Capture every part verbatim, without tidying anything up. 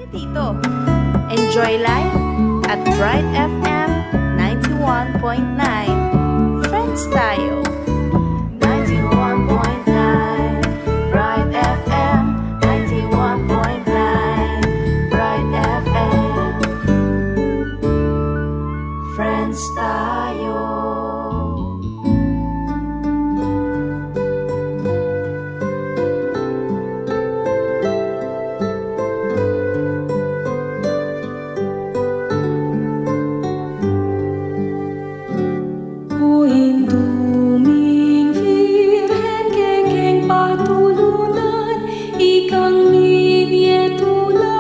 Dito. Enjoy life at Bright F M ninety-one point nine. Friends tayo. Ninety-one point nine Bright F M, ninety-one point nine Bright F M. Friends tayo. O Indu ming Virgen, kekeng patulunan, ikang minye tula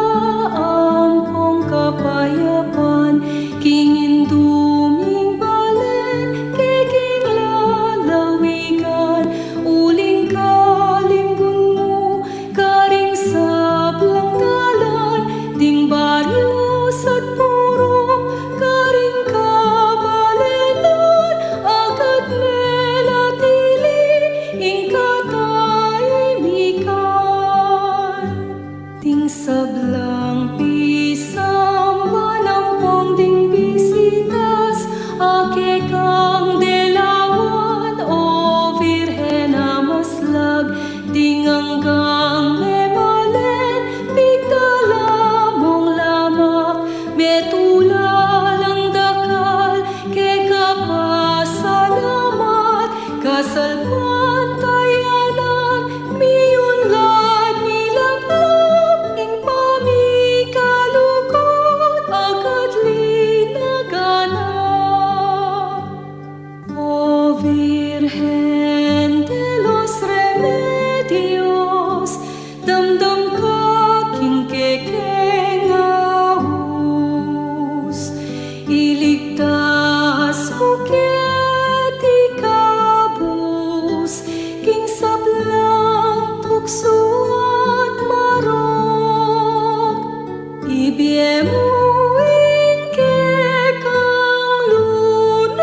ampong kapayapan, king Indu ming balen, kekeng lalawigan, uling kalimbun mu, karing sablang dalan, ding baryus at purok, karing kabalenan, agad me la tili, ing katahimikan. Ding sablang pisamban ampong ding bisitas, a kekang delawan, O Virgen a maslag, ding anggang memalen, pigtala mung lamak, metula lang dakal, keka pasalamat, kasalpantayanan, miunlad milaplap, ing pamikalugud, agad linaganap. O Virgen de los Remedios, damdam ka king kekeng aus, iligtas mu keti kabus, king sablang tuksu at marok, ibie mu ing kekang lunas,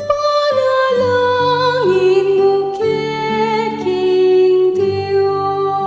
panalangin mu ke king Dios.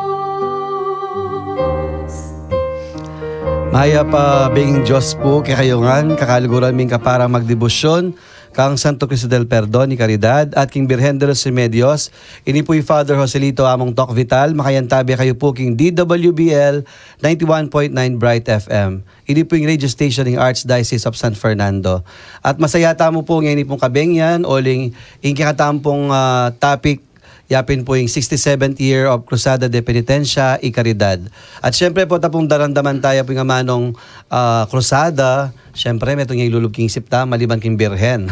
Mayap a benging Dios pu kekayu ngan, kakaluguran ming kaparang magdebosyon kang Santo Cristo del Perdon y Caridad at king Virgen de los Remedios. Ini pu i Father Joselito Among Tok Vital, makayantabi kayu pu king D W B L ninety-one point nine Bright F M. Ini pu ing radio station ning Archdiocese of San Fernando. At masaya tamu pu ngeni pung kabengyan, uling ing kekatamung, ah, topic, yapin pu ing sixty-seventh year of Cruzada de Penitencia y Caridad. At siyempre pu, ta pung daramdaman taya pu ing amanung, ah, Cruzada, siyempre, metung ya ilulub king isip ta, maliban king Birhen.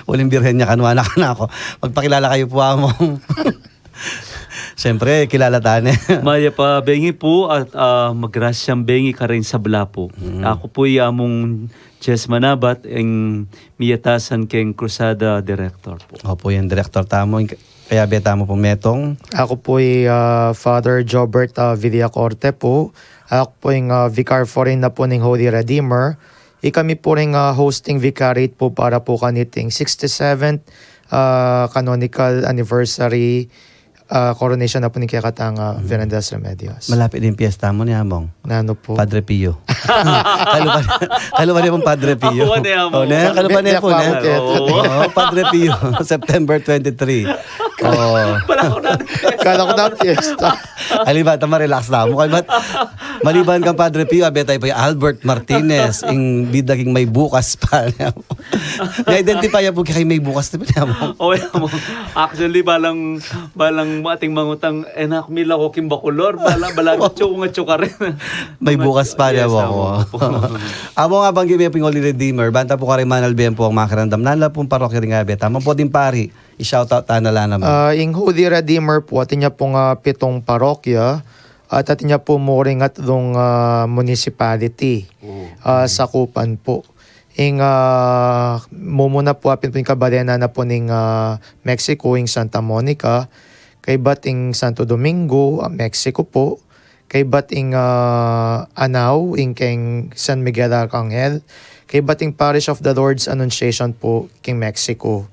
Uling Birhen ya kanwa na kanaku. Magpakilala kayu pu, Among. Siyempre, kilala ta ne. Mayap a bengi pu at, ah, magrasyang bengi karing sabla pu. Mm. Aku pu i Among Jess Manabat, ing miyatasan keng Cruzada Director pu. Opu, ing Director tamu, ing kayabe tamu pu metung. Aku pu i, ah, Father Jobert, ah, Villacorte pu. Aku pu ing, ah, Vicar Foreign na pu ning Holy Redeemer. Ikami pu ring, ah, hosting vicariate pu para pu kaniting sixty-seventh, ah, canonical anniversary, ah, coronation na pu ning kekatang, ah, Virgen de los Remedios. Malapit ne ing piyesta mu ne, Among. Nanu pu? Padre Pio. Kalupa, kalupa ne pung Padre Pio. Aku ne, Among. O, ne, kalupa ne pu, ne? Aku, aku. Oo, Padre Pio, September twenty-three. Oo. Balaku na piyesta. Kalaku na piyesta. Alibat, ma-relax na mu. Kaya ba't, maliban kang Padre Pio, abe tayu pa i Albert Martinez, ing bida king May Bukas pa. Na-identify ya pu kaya keng May Bukas, di ba, Among? O, Among. Actually, balang, balang ating mangutang, e, nak, mila ku king Bacolor, bala, bala, atsu, atsu karin. May Bukas pa, yes, Among. Among, abang gimi pu ing Holy Redeemer, banta pu karing manalbe pu ing makiramdam, nanu la pung parokya ring abe ta, ampo ding pari, i-shoutout ta na la naman. Ah, ing Holy Redeemer pu, atin ya pung, ah, pitung parokya, at atin ya pu mu ring atlung, ah, municipality, ah, sakupan pu. Ing, ah, mumuna pu, apin pu ing kabalenan na pu ning, ah, Mexico, ing Santa Monica, kaybat ing Santo Domingo, ah, Mexico pu, kaybat ing, ah, Anao, ing keng San Miguel Arcangel, kaybat ing Parish of the Lord's Annunciation pu, king Mexico.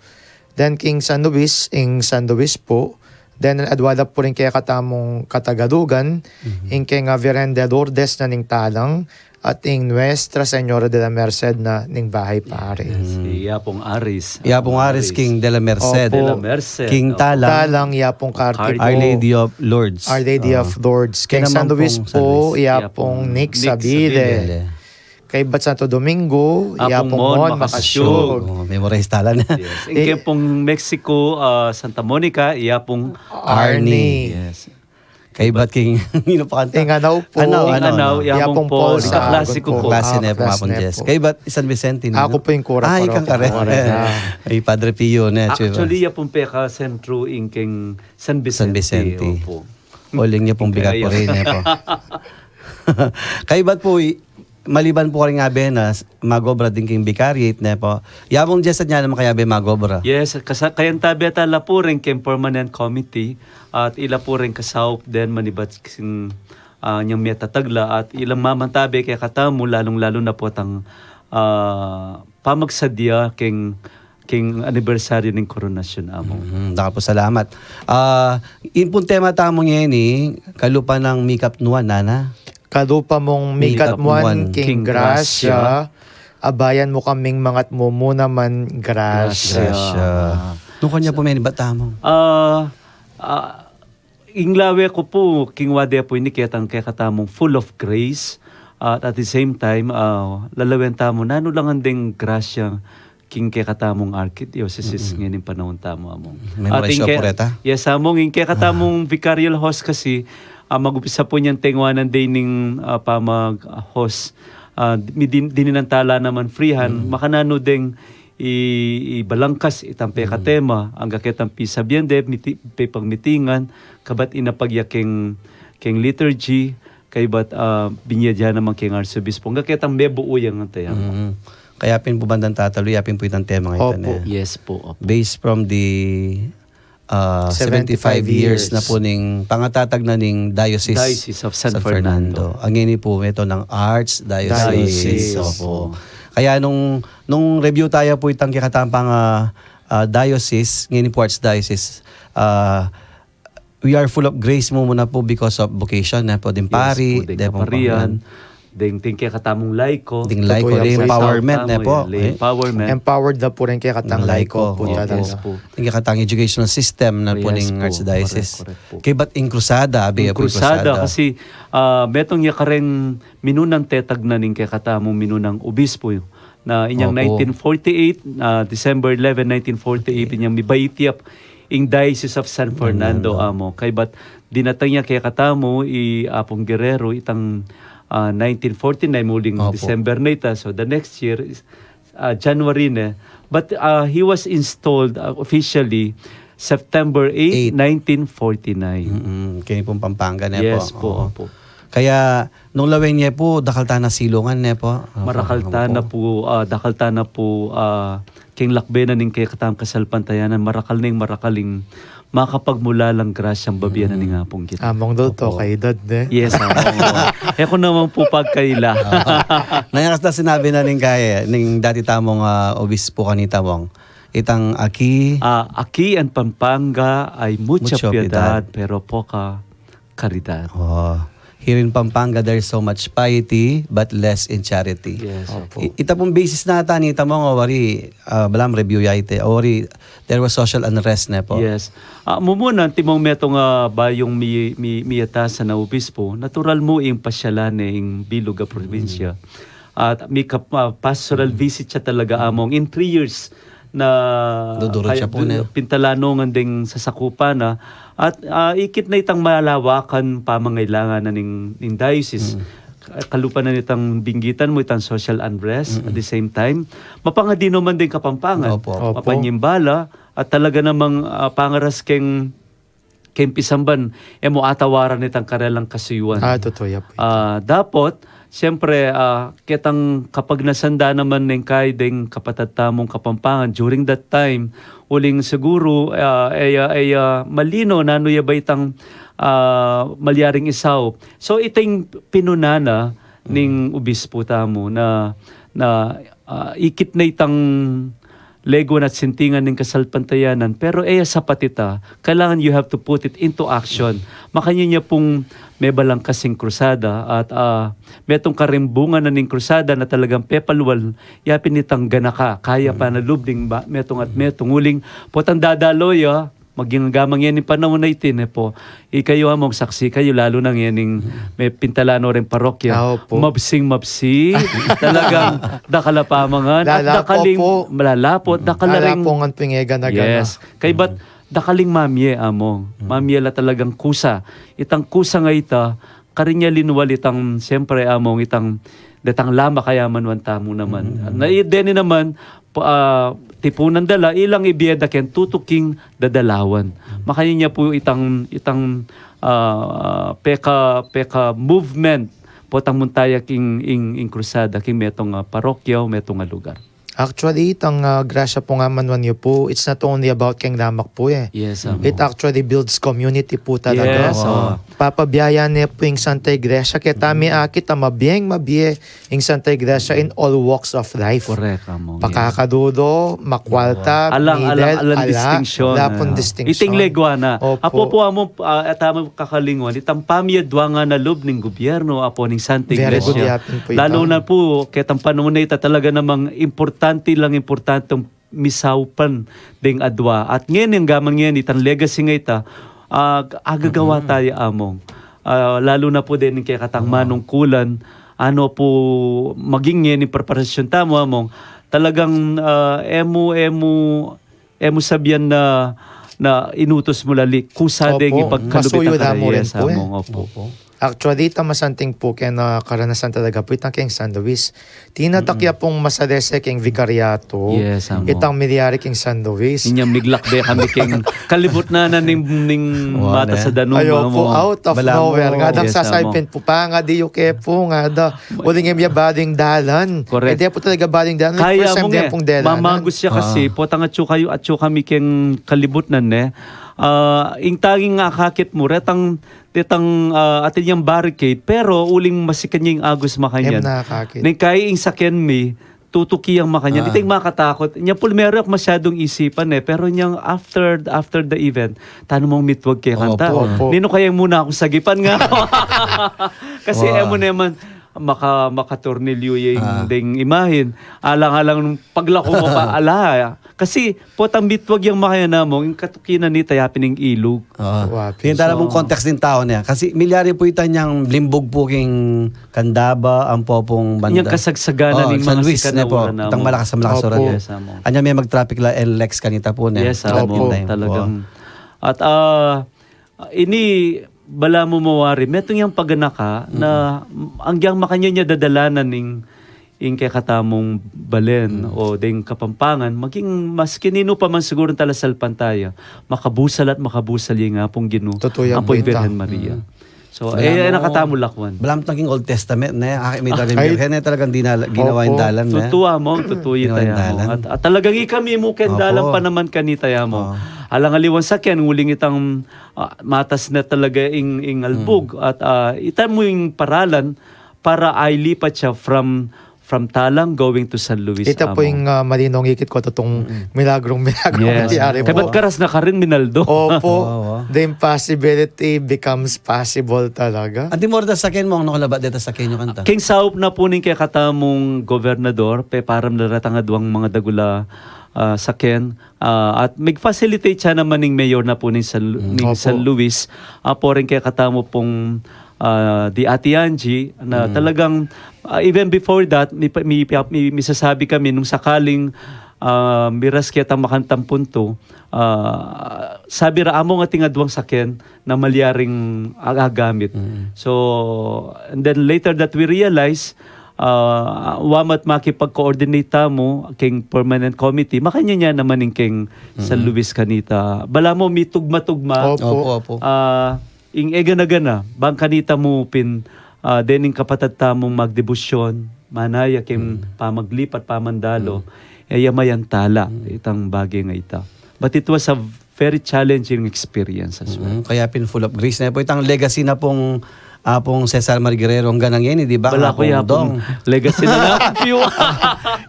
Then king San Luis, ing San Luis pu, Then, adwa da pu rin kekatamung katagalugan, ing keng Virgen de Lourdes na ning Talang, at ing Nuestra Señora de la Merced na ning Bahay Paris. Iya pung Aris. Iya pung Aris, King de la Merced. Opo. De la Merced. King Opo. Talang, Talang, iya pung Carpi Our po. Lady of Lourdes. Our Lady of Lourdes. Keng Kaya San naman Luis pong po, San Luis. iya Iya pong pong Nick Nick Sabide. Sabide. Kaybat Santo Domingo, iya Apung pong Mon Mon Makasiug. Makasiug. Oh, memorize talan. Yes. Ing keng pung Mexico, ah, Santa Monica, iya pung Arnie. Yes. Kaybat king, ino pa kanta? Ing Anaw po. Anaw, Ing Anaw, Anaw, ano? iya Iya pung pung Paul, Paul ika sa klase ku Anaw. po. Klase Ah, ne po, klase Mapon ne Jess. po. Kaybat San Vicente, Ako po ing kura Ay, paro kang ko. kare. Kura na. Ay, Padre Pio ne. Actually, iya pung peka sentro ing keng San Vicente. San Vicente. Opo. Uling niya pong bigat Kaya. Ko rin, eh, po. Kaybat po, i- maliban po karing abe na s- magobra din king vicariate, ne po. Yamong Jess at niya naman kaya abe magobra. Yes, kasa, kayang tabi tala po rin keng permanent committee at ila po rin kasaup din manibat sing, ah, niyang metatagla at ilang mamantabi kekatamu, lalong-lalo na po tang, ah, pamagsadya keng, keng anibersaryo ning koronasyon, Among. Mhm, daka po salamat. Ah, in pong tema tamu ngeni, kalupa nang mikapnuan, nana? Kalupa mung mikatmuan Mikatmuan. king King grasya. grasya, abayan mu kaming mangatmumuna man grasya. Grasya. Nung kanya po menibat tamu? Ah, ah, ing lawe ku pu, king wade pu ini ketang kekatamung full of grace. At at the same time, ah, lalawen tamu, nanu la ngan deng grasya king kekatamung arkidiosesis ngeni ing panaun tamu, Among. May mga At ing ratio ke- po reta? Yes, Among, ing kekatamung vicarial host kasi, ah, mag-upisa pu niyang tengwanan de ning, ah, pamag-host. Ah, mi din, dininan tala naman freehand, makananu deng i, ibalangkas itang pekatema, angga ketang pisabian de, miti, pepagmitingan, kabat inapag ya keng, keng liturgy, kaybat, ah, binie da naman keng arsobispo. Angga ketang mebuuyang tayamu. Mhm. Kaya pin po bandang tatalu, ya pin po itang tema ngeni, Opo. eh. Yes po, opo. Based from the uh, seventy-five Seventy-five years years. na po ning pangatatag na ning Diocese, Diocese of San Fernando. Ang ini po, ito ng Archdiocese. Diocese. Opo. Kaya nung, nung review tayo po itang kikatampang ah, ah, diocese, ngini po Archdiocese, ah, we are full of grace mo muna po because of vocation na po din Yes pari, po, ding depong kaparian, panglan. Ding, ding kekatamung laiko. Ding laiko, Totoo yan ding po. empowerment Tama na po. yan, ding empowerment. Empowered na po rin kekatang laiko po Laiko, talaga. Yes po. Ang katang educational system na po Yes ning po. Archdiocese. Correct, correct po. Kaya ba't ing krusada, abi Ing po ing krusada, krusada? Kasi ah, metong ya kareng minunang tetag na ning kekatamung minunang obispo na inyang Opo. nineteen forty-eight, ah, December eleven, nineteen forty-eight, inyang mibaitiap ing Diocese of San Fernando, Amo. Kaybat dinatang ya kekatamu i Apung Guerrero itang ah, nineteen forty-nine, muling Opo. December na ita. So the next year is ah, January na. But ah, he was installed ah, officially September eight, Eight. nineteen forty-nine. Mm-mm. Kini pong Pampanga na Yes po. po, Oo. opo. Kaya nung lawen niya po, dakal ta na silungan niya po. Marakal ta na po, ah, dakal ta na po, ah, king lakbe na ning kekatamung kasalpantayanan, marakal na ing marakal ing makapagmulalang grasyang babian na ning Apung kita. Among daw to, Opo. kay edad ne. Yes, Among. E ku naman po pagkaila. Nanyakas na sinabi na ning kaya, ning dati tamong ah, obispo kanita mong, itang aki, Ah, aquí en Pampanga hay mucha Mucha piedad, piedad. Pero poca caridad. Oh, here in Pampanga, there's so much piety but less in charity. Yes, opo. I- ita pong basis na ata ni tamong awari, ah, balam review ya ite. Awari, there was social unrest na po. Yes. Ah, mumuna, timong metong ah, bayung mi, mi, miyatasan na obispo, natural mu ing pasyalan ne ing bilug a probinsya. At mi kap, ah, pastoral visit siya talaga among in three years na Dudurut siya po, ne? pintalanungan ding sasakupan na. At ah, ikit na itang malawakan pamangailangan na ning, ning diocese. Ka- Kalupa na nitang binggitan mo itang social unrest at the same time. Mapangadi naman din Kapampangan. Opo. Opo. Mapanyimbala at talaga namang ah, pangaras keng keng pisamban, e mo atawaran itang karelang kasuyuan. Ah, totoo ya po. Ah, dapot, siyempre, ah, ketang kapagnasan da naman neng kay deng kapatad tamung Kapampangan during that time, uling siguro, ah, e ya, e ya malino, nanu ya ba itang ah, malyaring isau. So, ita ing pinunana ning obispo tamu na, na ah, ikit na itang leguan at sintingan ning kasalpantayanan, pero e ya sapat ita. Kailangan you have to put it into action. Makanyan ya pung mebalang kasing krusada at, ah, metung karimbungan na ning krusada na talagang pepalual, yapin itang ganaka, kaya pa na lub ding ba-, metung at metung. Uling, potang dadalo ya, maging agaman ngeni panaun a iti, ne po. Ikayu, among, saksi kayu, lalu na ngening mepintalan no ring parokya. Ah, opo. Mabsing mabsi, talagang dakal a pamangan, at dalapo dakaling po. Malalapo, dakaling Dalapo ngan pingegana-gana. Yes. Kaybat, dakaling mamie, among. Mamie la talagang kusa. Itang kusa nga ita, karin ya linual itang, siyempre, among, itang, detang lama kaya manuan tamu naman. Na i-, deni naman, pa, ah, tipunan da la, ilang ibie da keng tutuking dadalawan. Makanyan ya pu itang, itang, ah, peka, peka movement, potang munta ya king, ing, ing krusada, king metung a parokya, o metung a lugar. Actually, itang, ah, grasya pu nga manuan yu pu, it's not only about keng lamak pu e. Yes, amo. It actually builds community pu talaga. Yes, oo. Papabiayan ne pu ing Santa Iglesia, keta mi akit a mabieng mabie ing Santa Iglesia in all walks of life. Correct, among, yes. Pakakadudu, makwalta, Alang, middle, alang, alang ala, distinction, ala pung ah. Distinction. Iting leguana. Opo. Apo pu, among, ah, at among kakalinguan, itang pamiadwa nga na lub ning gobyerno, apo ning Santa Iglesia. Very good yapin pu ita. Lalu na pu, ketang panaun a ita talaga namang importante lang, importanteng misaupan deng adwa. At ngeni, agaman ngeni, itang legacy nga ita, ah, agagawa taya, among. Ah, lalu na pu deni kekatang manungkulan, ano pu maging ngeni preparasyon tamu, among. Talagang, ah, e mu, e mu, e mu sabian na, na inutus mu lali, kusa deng ipagkalub ita. Masuyu da mu rin pu e. Among, opo. Opo. Actually, ita masanting pu keng, ah, karanasan talaga pu itang keng San Luis. Tinatak ya pung masalese keng vikaryato. Yes, among. Itang milyari keng San Luis. Inya miglakbe kami keng kalibutnan na ning, ning mata sa Danuma, among. Ayo pu, out of nowhere. Ngada, sasaybin pu pa, ngadi yu ke pu, ngada. Uling e mu ya balu ing dalan. Correct. E de pu talaga balu ing dalan. Kaya first time among de e, pung delanan. Mamagus ya kasi, potang atyu kayu, atyu kami keng kalibutnan, ne. Ah, ing tanging akakit mu, retang, retang, ah, atin yang barricade, pero uling masikan ya ing agus makanyan. Em na akakit. Neng kai ing saken mi, tutuki yang makanyan. Di teng makatakut. Inya pulmero e ku masyadung isipan e, pero inyang after, after the event, tanu mung mitwag kekanta. Opo, opo. Ninu kaya muna akung sagipan nga. Kasi e mu naman, maka-, makatornilyo ya ing deng imahin. Alang-alang nung paglaku mu pa, ala, ya. Kasi, potang mitwag yang makanyan, among, ing katuki na nita yapin ing ilug. Oo. Wapis. Tingin tala pung context ding tau na yan. Kasi, milyari pu ita inyang limbug pu king Candaba, ampo pung banda. Inyang kasagsaganan ning San Luis, masikan a uran, among. Itang malakas a malakas a uran. Opo. Yes, among. Anya me mag-traffic la, N-lex kanita pu na. Yes, among. Talagang. At, ah, Ah, ini balamu mawari, metung yang paganaka na, mm, anggyang makanyan ya dadalanan ning, ing kekatamung balen o deng Kapampangan, maging maski ninu pa man sigurung talasalpantaya, makabusal at makabusal ya ing Apung Ginu, Tutu yan, ampo ing Birhen Maria. Mm. So, e, e na katamu lakwan. Balamu tang king Old Testament, ne? Akit mi ita ring Birhen, e, talagang dinala-, ginawa ing dalan, ne? Tutu, among, tutu ita, among. At, at talagang ikami mu keng dalan pa naman kanita, among. Alang aliwang saken, uling itang ah, matas na talaga ing, ing albug. At, ah, ita mu ing paralan para ailipat ya from, from Talang going to San Luis, ita pu ing, ah, malinong ikit ku, tutung milagrung, milagrung nangyari pu. Kabat karas na karin minaldo. Opo. The impossibility becomes possible talaga. Anti mo reta saken mu, nung kalabat deta saken yu kanta. King saup na pu ning kekatamung gobernador, peparam na retang aduang mga dagula, ah, saken, Ah, at mig-facilitate ya naman ning mayor na pu ning San, ning San Luis. Apo ring kekatamu pung, ah, di Ate Angie, na talagang, ah, even before that, mi, mi, mi, misasabi kami nung sakaling, ah, miras ketang makantang punto, ah, sabi ra, among ating aduang saken na malyaring agagamit. So, and then later that we realize, ah, wa ma't makipag-coordinate tamu king permanent committee, makanyan ya naman ing king San Luis kanita. Balamu mitugma-tugma. Opo. Opo, opo. Ah, ing egana-gana, bang kanita mu pin, ah, dening kapatad tamung magdebosyon, manaya king pamaglipat, pamandalo, e ya mayantala itang bage nga ita. But it was a very challenging experience as well. Mm, kaya pin full of grace na pu itang legacy na pung Apung Cesar Marie Guerrero anggang ngeni, di ba? Bala ku Apung ya Dong. Legacy na lang.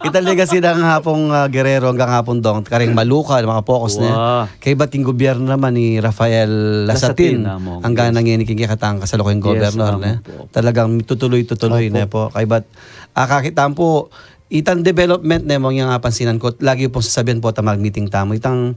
Itang legacy nang Apung, ah, Guerrero anggang Apung Dong, karing Maluca, makapokus ne. Kaybat ing gobyerno naman ni Rafael Lasatin, Lasatin, Among, anggang ngeni king kekatang kasalukuyang gobernador, ne? Talagang tutuloy-tutuloy ne po. Kaybat, ah, kakit tamu po, itang development ne, Among, yang apansinan ku, lagi pung sasabian po, ta mag-meeting tamu, itang,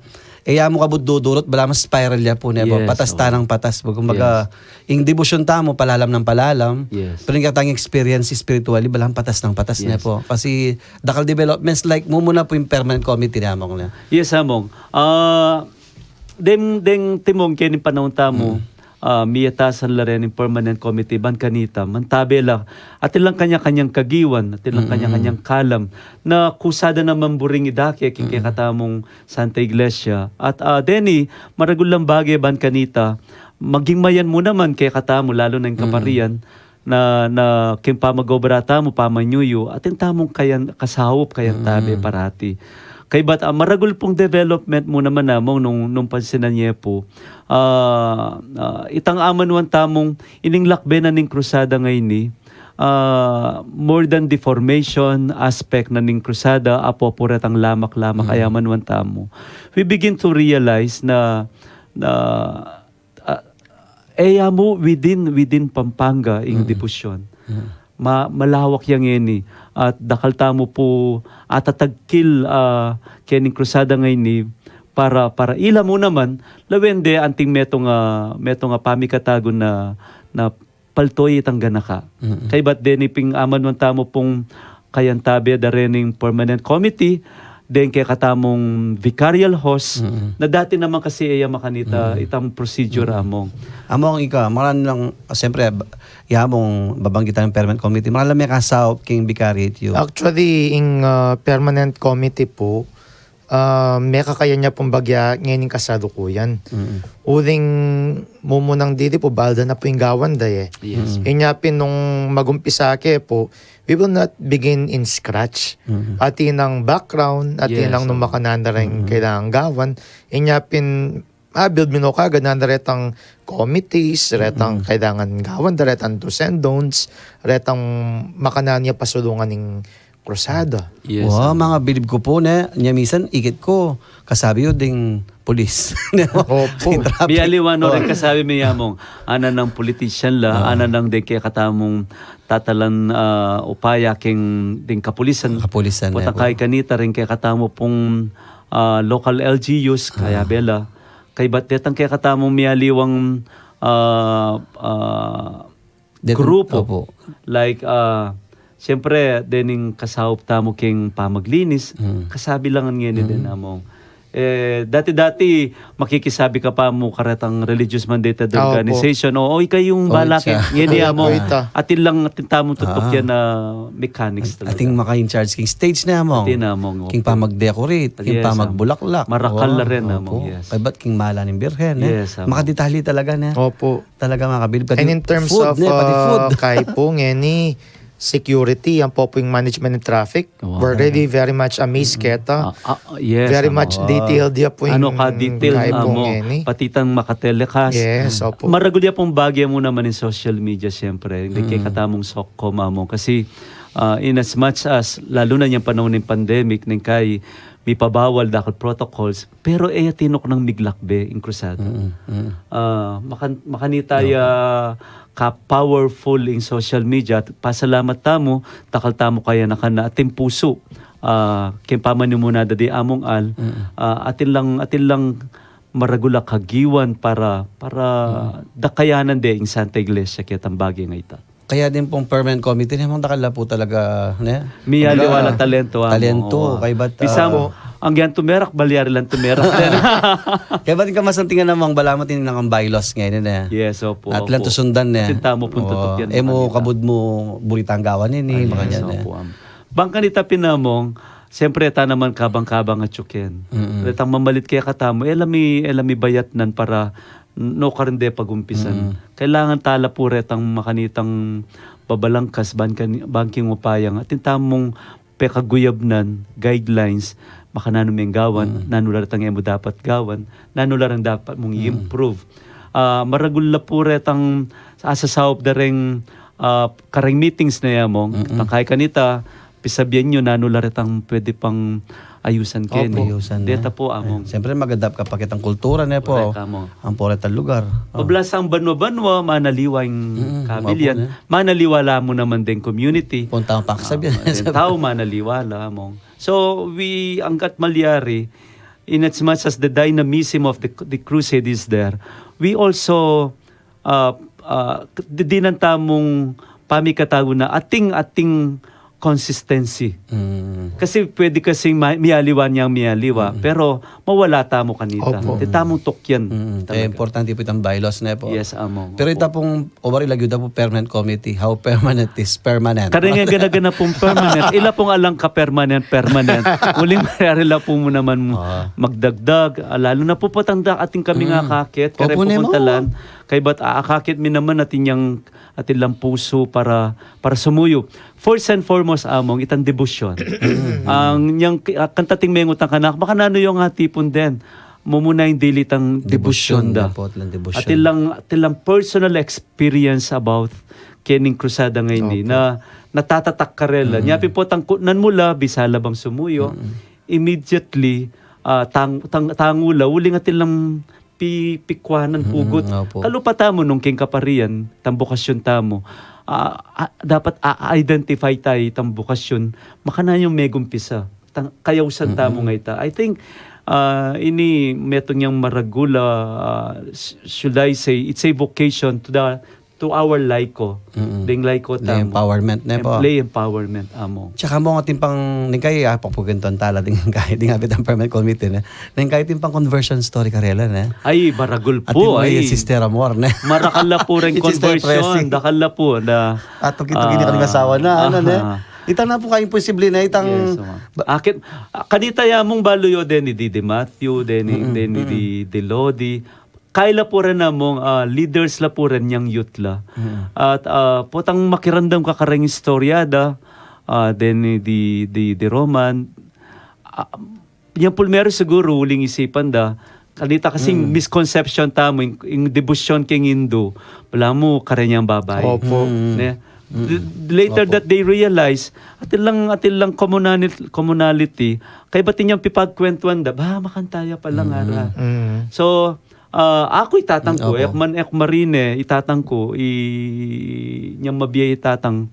e ya mu kabud dudurut, balamu spiral ya po, ne po? Patas tanang patas po. Kumbaga, ing debosyon tamu, palalam nang palalam. Pero ing kekatang experience spiritually, balamu patas nang patas, ne po? Kasi, dakal developments, like, mumuna po ing permanent committee ne, Among, ne? Yes, Among. Ah, deng, deng timung keni panaun tamu, ah, miyatasan la reng permanent committee, ban kanita, mantabe la, atin lang kanya-kanyang kagiwan, atin lang kanya-kanyang kalam, na kusada naman buring idake king kekatamung Santa Iglesia. At, ah, deni, maragul lang bage ban kanita, maging mayan mu naman kekatamu, lalu na ing kaparian, na, na king pamag-obra tamu, pamanyuyu, atin tamung kayan, kasaup, kayantabe parati. Kaybat, ah, maragul pung development mu naman, Among, nung, nung pansinan ye pu. Ah, ah, itang amanuan tamung ining lakbe na ning krusada ngeni, ah, more than the formation aspect na ning krusada, apo-apo retang lamak-lamak a amanuan tamu. We begin to realize na, na ah, e ya mu within, within Pampanga ing debosyon. Ma-, malawak ya ngeni. At dakal tamu pu atatagkil, ah, kening krusada ngeni para, para ila mu naman, lawen de anting metung a, metung a pamikatagun na, na paltoy itang ganaka. Kaybat deni ping amanuan tamu pung kayantabe da rening permanent committee, deng kekatamung vicarial host, na dati naman kasi e ya makanita itang procedure, Among. Among, ika, maran lang, siyempre, ba-, ya mung babanggitan ing permanent committee, maran lang mekasaup king vicariate yu. Actually, ing, ah, permanent committee pu, ah, mekakayan ya pung bagya ngening kasalukuyan. Uling mumunang dili pu, balda na pu ing gawan da, e. Inya pin nung mag-umpisa ke pu, we will not begin in scratch. Atin nang background, atin nang nung makananu reng kailangan gawan. Inya pin, ah, build mi no kagad, nanu retang committees, retang kailangan gawan da, retang do's and don'ts, retang makananu ya pasulungan ing krusada. Wa, manga bilib ku pu, ne, nya minsan ikit ku, kasabi yu ding pulis. Opo. Miyaliwan no ring kasabi mi, Among, anan nang politician la, anan nang deng kekatamung tatalan, ah, upaya king ding kapulisan. Kapulisan, potang kaya kanita ring kekatamu pung, ah, local L G Us, kaya bela. Kaybat detang kekatamung miyaliwang, ah, ah, grupo. Like, ah, siyempre, dening kasaup tamu king pamaglinis, kasabi lang ngeni den, Among. Eh, dati-dati, makikisabi ka pa mu karetang religious mandated organization. O, ikayu ing bala king, ngeni, Among. Atin lang, atin tamung tutukian na mechanics talaga. Atin maka-in-charge king stage ne, Among. Atin, Among, king pamag-decorate, king pamagbulaklak. Marakal la rin, Among, yes. Kaybat king mala ning Birhen, e. Makadetali talaga, ne. Opo. Talaga makabilib ka. And in terms of, pati food, uh, kaipu, ngeni, security, ampo pu ing management ng traffic, we're really very much amazed keta. Very much detailed ya pu ing kaipu, ngeni. Pati itang makatelekas. Yes, opo. Maragul ya pung bage mu naman ing social media, siyempre. Ing kekatamung SOCCOM, Among. Kasi, ah, in as much as, lalu na inyang panaun ning pandemic, ning kai mipabawal dakal protocols, pero e ya tinuknang miglakbe ing krusada. Ah, makan-, makanita ya ka-powerful ing social media. At pasalamat tamu, dakal tamu kayanakan na atin pusu. Ah, king pamanyumuna da di Among Al, ah, atin lang, atin lang maragul a kagiwan para, para dakayanan de ing Santa Iglesia ketang bage nga ita. Kaya din pung permanent committee, ne, Among, dakal la pu talaga, ne? Miyaliwa lang talento, Among. Talento, kaybat, ah, bisan mu, anggang tumerak, balyari lang tumerak. Kaybat ing kamasantingan, Among, balamu atin nang bylaws ngeni, ne? Yes, opo, opo. Atin lang tusundan, ne? Atin tamu pung tutukian. E mu kabud mu buritang gawan ini, makanyan, ne? Opo, Among. Bang kanita pin, Among, siyempre, e ta naman kabang-kabang atyu ken. Retang mamalit kekatamu, e la mi, e la mibayatnan para nukarin de pagumpisan. Kailangan tala pu retang makanitang babalangkas ban kani-, ban king upayang atin tamung pekaguyabnan, guidelines, makananu meng gawan, nanu la retang e mu dapat gawan, nanu la reng dapat mung i-improve. ah, maragul la pu retang asasaup da reng, ah, kareng meetings ne, among. Mm-mm. Tangkay kanita, pisabian yu nanu la retang pwede pang ayusan keni. Opo. Ayusan na. Deta pu, among. Eh, siyempre, mag-adapt ka pa kitang kultura ne pu. Korek, among. Ampo retang lugar. Oh. Pablasang banwa-banwa, manaliwa ing Mm, kabilyan. Opo, ne? Manaliwa la mu naman deng community. Punta ang paksabian. Ah, deng tau, manaliwa la, among. So, we, anggat malyari, in as much as the dynamism of the, the crusade is there, we also, uh, uh, didinan tamung pamikatagu na ating, ating consistency. Mm. Kasi pwede kasing ma-, mialiwa niyang mialiwa, Mm. pero mawala tamu kanita. Opo. Di tamung tukyan. Mm. Talaga. Kaya importante pu itang bylaws ne pu. Yes, among. Pero Opo. Ita pung, o bari lagyu da pu permanent committee. How permanent is permanent? Kareng gana-gana pung permanent. Ila pung alang ka permanent, permanent. Uling mayari la pu mu naman Ah. magdagdag. Ah, lalu na pu potang da ating kami nga Mm. akakit. Kareng Opo ne, pupuntalan. Mama. Kaybat aakakit mi naman atin yang, atin lang pusu para, para sumuyu. First and foremost, among, itang debosyon. Ang yang, ah, kantating mengutang kanak, baka nanu yung atipun den. Mumuna ing dili tang debosyon Debosyon da. Apo, lang debosyon. Atin lang, atin lang personal experience about kening krusada ngeni Opo. na natatatak karela. Mm. Nya pi potang ku-, nan mula, bisa la bang sumuyu. Mm. Immediately, ah, tang-, tang-, tangu la, uling atin lang pi-, pikwanan Mm, pugut. Opo. Kalupa tamu nung king kaparian, tang bokasyon tamu. Ah, ah, dapat a-, identify tayu itang bokasyon. Makananu yung megumpisa. Tang, kayausan tamu Mm-mm. nga ita. I think, ah, ini metung yang maragul a, ah, sh-, should I say, it's a vocation to the, to our laiko. Mm-mm. Deng laiko Deng tamu. empowerment ne Em-, pu. lay empowerment, among. Tsaka mo nga timpang, ning kay, ah, papuginton tala, ding kay, ding abit ang permanent committee ne. Ning kay timpang conversion story karela ne. Ay, maragul Atin pu, mo ay. yung Sister Amor ne. Marakal la pu reng Yung Sister conversion, Presi. dakal la pu, da. At pagkita gini Ah, kami asawa na, ano ne. aha. Ita na pu kaya imposible na itang Yes, among. ba- Akit, ah, kanita ya mung balu yu, deni di, di Matthew, deni, Mm-mm, deni mm-mm. di, di Lodi. Kaya la pu rin among, ah, leaders la pu rin yang youth la. Mm-mm. At, ah, potang makiramdam ka kareng istorya da, ah, deni di, di, di Roman. Ah, yang pulmero siguru, uling isipan da, kanita kasing Mm. misconception tamu, ing, ing debosyon king Hindu, balamu kareng yang babai. Opo. Mm. Ne? Mm. D-, later Opo. that they realize, atin lang, atin lang communali-, communality, kaybat inyang pipagkwentuan da, ba, makanyan pala Mm. ngara. Mm. So, ah, aku itatang ku, Opo. e ku man, e ku marine, itatang ku, i-, inyang mabie itatang,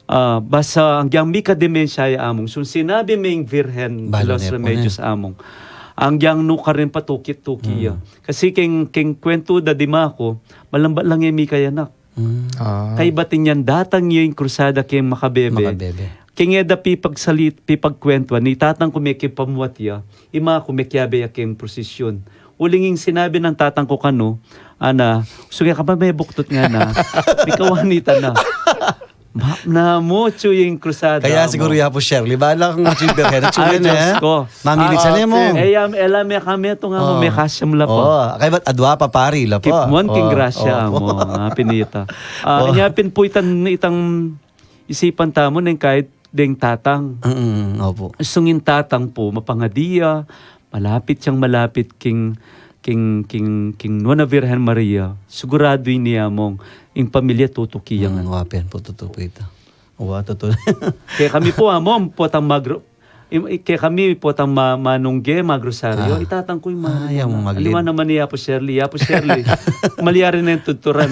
ah, basa, agyang mika demensya ya among, sung sinabi ming Virgen de Balu los ne pu Remedios ne. among, agyang nu karin patukit-tuki ya. Mm. Kasi king, king kwentu da di ima ku, malambat lang e mika anak. Mm. Ah. Kaybat inyang datang ya ing krusada king makabebe. Makabebe. King e da pipagsalit-, pipagkwentuan, itatang ku mekipamuat ya, ima ku mekiabe ya king prosesyon. Uling ing sinabi nang tatang ku kanu, ana, "Suge ka pa, mebuktut ngana, mikawanita na." Ma-, namu, chu ing krusada Kaya mo. siguro ya pu Shirley, bala kung chu ing Virgen, chu Ay, rin, Diyos eh. ko. Mamilit sa Ah, nemo. okay. Eh, yam, ela me kami, ito nga mo, Oh. me kasyam la po. Oh, kaybat adwa pa pari la po. Keep on, king Oh, grasya oh. mo, ah, pinita. Ah, Oh. inya pin pu itang, itang isipan tamu neng kahit deng tatang. Mm, opo. Sungin tatang pu, mapangadi ya, malapit yang malapit king, king, king, king Nuan a Virgen Maria. Siguradu ini among, ing pamilya tutuki ya Mm, ngan. Wa pen pu, tutu pu ita. Wa, tutu. Kaya kami pu, among, potang magro-, im-, i-, kaya kami potang ma-, manungge, magrosaryo, Ah. itatang ku ing Ah, manung yang na. maglit. Aliwa naman ni Apo Shirley, Apo Shirley. Malyari na ing tuturan.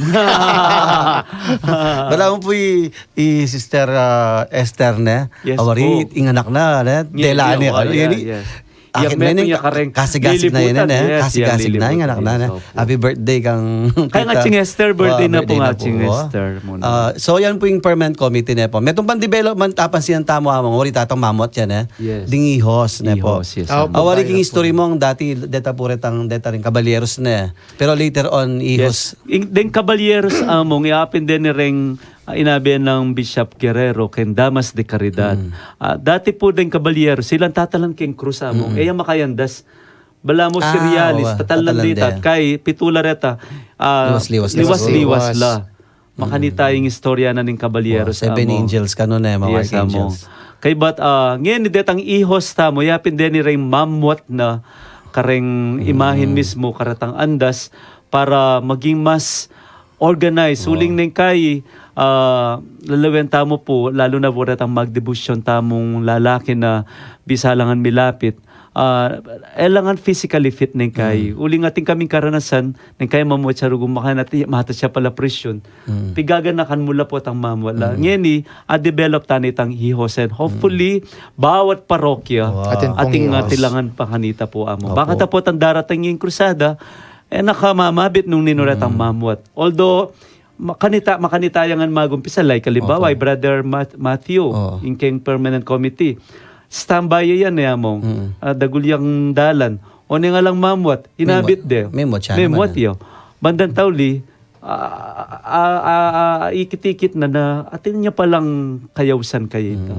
Bala mo pu i, i Sister, ah, Esther ne? Yes Awari, pu. ing anak na, ne? Nye, Dela nye, ne, wa, kaya, yes. Akin Iya, metung ne, ya kareng kasigasig na yan, lilibutan, eh. Yes, Kasigasig yan na, yung anak na, lilibutan, yes, ne? Opo. Happy birthday kang Kaya nga tita. Ching Esther, birthday Wa, na po birthday nga na po, Ching wa. Esther muna. Ah, so, yan po yung permanent committee ne po. Metung pang development, apansinan tamu among, wari tatang mamot yan, eh. Yes. Ding ihos ne po. Ihos, yes, Opo, among. Awari king history mo, ang dati, deta po retang, deta ring kabalyeros ne. Pero later on, ihos. Yes. Ing, ding kabalyeros among, yapin den reng ah, inabe nang Bishop Guerrero, keng Damas de Caridad. Mm. Ah, dati pu ding kabalyero, silang tatalan keng krus, among, Mm-mm. e ya makayandas. Balamu Ah, Sirialis, wa, tatalan tatalan dita, de. Kay pitula reta, ah, Liwas-liwas la. liwas-liwas Liwas. la. Mm. Makanita ing istorya na ning kabalyeros, Wa, Seven among. Angels, kanu ne, mga Yes, among. Archangels. Kaybat, ah, ngeni detang ihos tamu, yapin deni reng mamwat na kareng Mm. imahen mismu, karetang andas, para maging mas organized. Uling neng kai, ah, lalawen tamu pu, lalu na pu retang magdebosyon tamung lalaki na bisa la ngan milapit. Ah, e la ngan physically fit neng kai. Uling atin kaming karanasan, neng kai mamuat ya rugu makanyan, at matas ya pala presyon. Pigaganakan mu la potang mamuat la. Ngeni, a-develop tana itang hihos, and hopefully, bawat parokya, atin pung hihos. Atin, ah, tilangan pa kanita pu, Among. Opo. Baka ta potang darating ing krusada, e na ka mamabit nung ninu retang mamuat. Although, makanita, makanita ya ngan magumpisa, like, halimbawa, i Brother Mat-, Matthew, ing keng permanent committee. Standby ya yan, e, Among. Ah, dagul yang dalan. O, neng alang mamuat, inabit de. Memuat ya naman, e. Bandang tauli, ah, ah, ah, ah, ikit-ikit na, na atin ya palang kayausan kaya ita.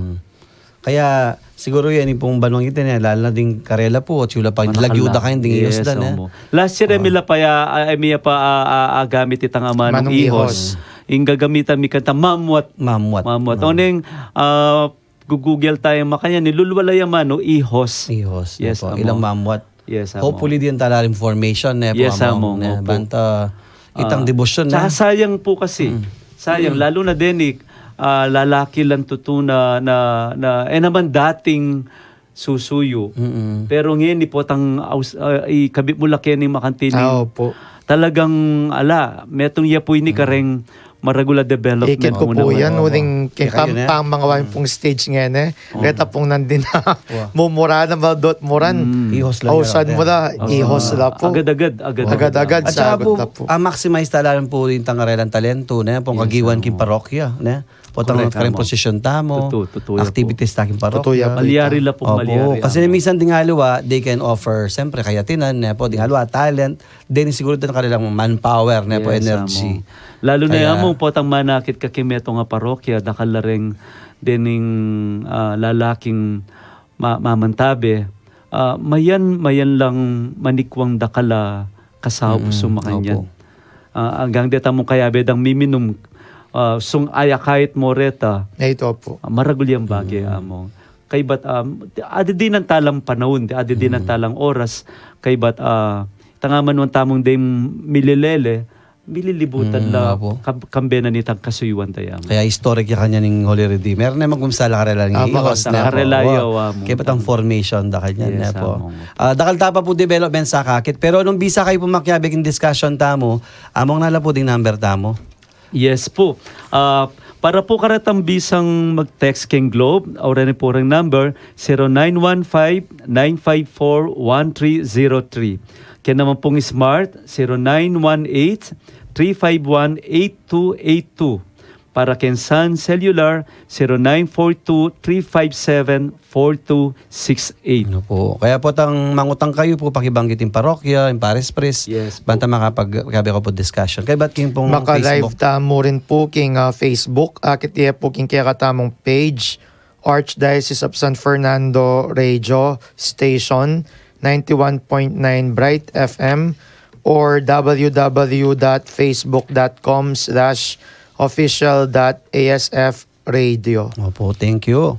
Kaya siguru yan ing pung banwang ita, ne, lalu na ding karela pu, at sula pa lagyu da kaya ding iyos da, ne? Last year, e mi la pa ya, ah, e mi ya pa, ah, ah, ah, gamit itang amanung ihos. Ing gagamitan mi kanita, mamuat. Mamuat. Mamuat. O neng, ah, gu-Google taya makanyan, nilulwala ya manu, ihos. Ihos, yes, Among. Ilang mamuat. Yes, Among. Hopefully, dinan tala ring formation, ne, pu, Among, ne? Opo. Banta itang debosyon, ne? Tsaka sayang pu kasi. Sayang, lalu na deni, ah, lalaki lang tutu na, na, na, e naman dating susuyu. Pero ngeni potang aus-, ah, ikabit mu la keni makanti ning talagang, ala, metung ya pu ini kareng maragul a development. Ikit ku pu yan, uling keng pang-, pang-, mangawa pung stage ngeni, e. Reta pung nandin na mumura na, maldot muran. Ihos la. Ausan mu la, ihos la pu. Agad-agad, agad-agad. Agad-agad, at saka sagot pu, na pu. Ah, maximize tala rin pu rin tang karelang talento, ne? Pung kagiwan king parokya, ne? Potang kareng posisyon tamu, activities ta king parokya. Malyari la pu, malyari. Kasi minsan ding aliwa, they can offer, siyempre, kayatinan, ne pu, ding aliwa, talent, then siguro din karelang manpower, ne pu, energy. Lalu na ya, Among, potang manakit ka king metung a parokya, dakal la reng dening, ah, lalaking ma-, mamantabe, ah, mayan, mayan lang manikwang dakal a kasaup, sung makanyan. Ah, anggang deta mung kayabe dang miminum, ah, sung ayakait mo reta. Ay, ito pu. Ah, maragul yang bage, Among. Kaybat, ah, adi dinan talang panaun, adi dinan talang oras, kaybat, ah, itang aman tamung deng mililele, mililibutan la, opo, kam-, kambe na nitang kasuyuan da ya. Kaya historic ya kanyan ning Holy Redeemer, ne, magumsa la karela ning ihos, ne, karela ya, Among. Kaybat ang formation da kanyan, ne pu. Yes, Among. Ah, dakal ta pa pu development sa kakit, pero nung bisa kayu pu makiabe king discussion tamu, Among, nala pu ding number tamu. Yes pu. Ah, para pu karetang bisang mag-text king Globe, aura ne pu reng number, zero nine one five, nine five four, one three zero three. Kaya naman pung Smart, zero nine one eight, three five one, eight two eight two. Para keng Sun Cellular, zero nine four two, three five seven, four two six eight. Ano po? Kaya po tang mangutang kayu pu, pakibanggit ing parokya, ing parish priest, yes pu, banta makapag-, kabe ko pu discussion. Kaya ba't king pong Facebook? Maka-live tamu rin pu king, ah, Facebook. Akit ye pu king kekatamung page, Archdiocese of San Fernando Radio Station, ninety-one point nine Bright F M, or w w w dot facebook dot com slash official dot a s f radio. Opo, thank you.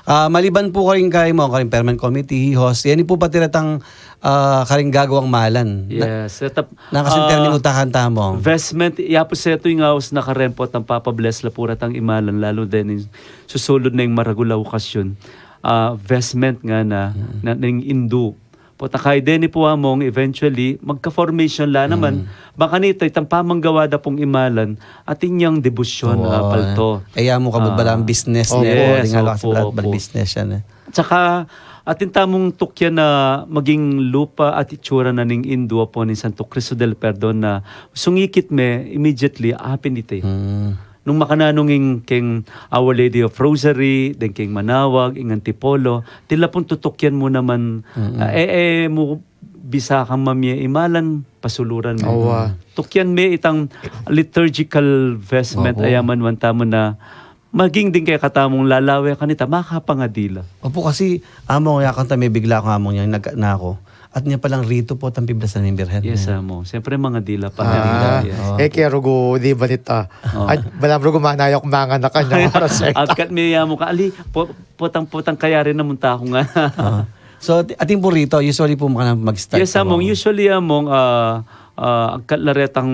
Ah, maliban pu karing kay mo, karing permanent committee, hihos, yan pu pati retang, ah, karing gagawang malan. Na, yes, etap, na kasing, ah, termino takan tamu. Vestment, ya pu setu ing aus na kareng potang papa-bless la pu retang imalan, lalu deni susulud neng maragul a okasyon. Ah, vestment ngana, mm, na, neng indu. Potang kay deni pu, Among, eventually, magka-formation la naman. Mm. Baka nita, itang pamanggawa da pung imalan, atin yang debosyon, ah, palto. E ya mu kabud balang business, opo, ne? Yes, ding ala kasi opo, balang business yan, e. Tsaka, atin tamung tukyan na maging lupa at itsura na ning indu apo ning Santo Cristo del Perdon na sungikit me, immediately, apin ita. Mm. Nung makananu ing keng Our Lady of Rosary, deng keng Manaoag, ing Antipolo, tila pung tutukyan mu naman, mm-mm, ah, e, e mu bisa kang mamye imalan, pasuluran mu. Awa. Tukyan me itang liturgical vestment, opo, a ya man wantamu na maging ding kekatamung lalawe kanita, makapangadi la. Opo, kasi, Among, ya kanta mebigla ku, Among, yang nagka-, na ku. At nya palang rito pu tang piblasan ning Birhen. Yes, Among. Siyempre, mangadi la pa. Ah, mangadi la, yes. E kaya rugu, di ba nita? O. At bala rugu manayok manganak kanyang oras, e. At kat me ya mu ka, ali, po-, potang-potang kaya rin namunta ku nga. Ah. So, ati-, atin pu rito, usually pu makananu mag-start? Yes, Among. Usually, Among, ah, ah, agkat la retang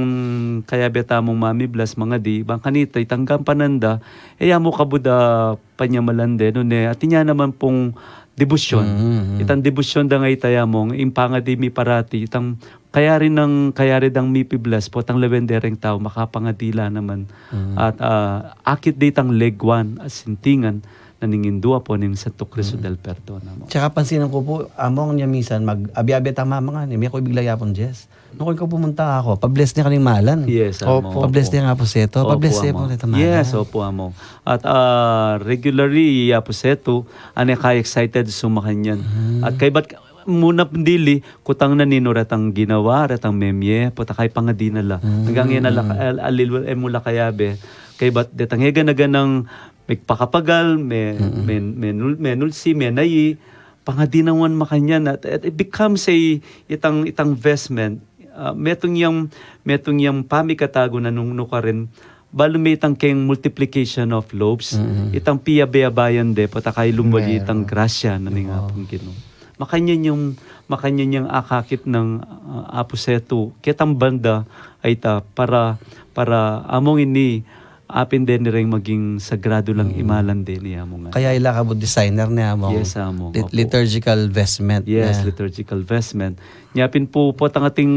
kayabe tamung mamiblas, mangadi, bang kanita, itang gampanan da, e ya mu kabud a panyamalan de, nune, atin ya naman pung debosyon. Mm, mm. Itang debosyon da nga ita ya mung, ing pangadi mi parati, itang kayari nang, kayari dang mipiblas, potang lawen de reng tau, makapangadi la naman. Mm. At, ah, akit de itang leguan, a sintingan, na ning Indu, Apu, ning Santo Cristo del Perdon, among. Tsaka pansinan ku pu, among, nya minsan, mag-abi-abi tang mamangan, e, mi ku ibigla yapun Diyes. Nung ku pumunta aku, pa-bless ne kanu ing malan. Yes, among. Opo. Pa-bless ne ing Apu Setu, opo, pa-bless ne among. Pu ne ing malan. Yes, opo, among. At, ah, regularly, i Apu Setu, ane ka excited su makanyan. Mm. At kaybat muna dili, kutang na ninu retang ginawa, retang memie, pota kay pangadi na la. Mm. Hanggang yan na la, al-, alil, e mu la kayabe. Kaybat detang e gana-ganang migpakapagal, me-, Mm. men-, menul-, menulsi, menayi, pangadi na wan makanyan. At, at it becomes a, itang, itang vestment, ah, metung yang, metung yang pamikatagu na nung nukarin, balu me itang keng multiplication of loaves, Mm. itang piyabe-abayan de, pota kay lumbali itang grasya na ning Apung Ginu. Makanyan yang, makanyan yang akakit nang, ah, Apu Setu, ketang banda, ay ta, para, para among ini, apin de ni reng maging sagrado lang imalan de ni among. Kaya ila kabud designer ne among. Yes, among. Lit-, opo. Liturgical vestment. Yes, liturgical vestment. Nya pin pu, potang ating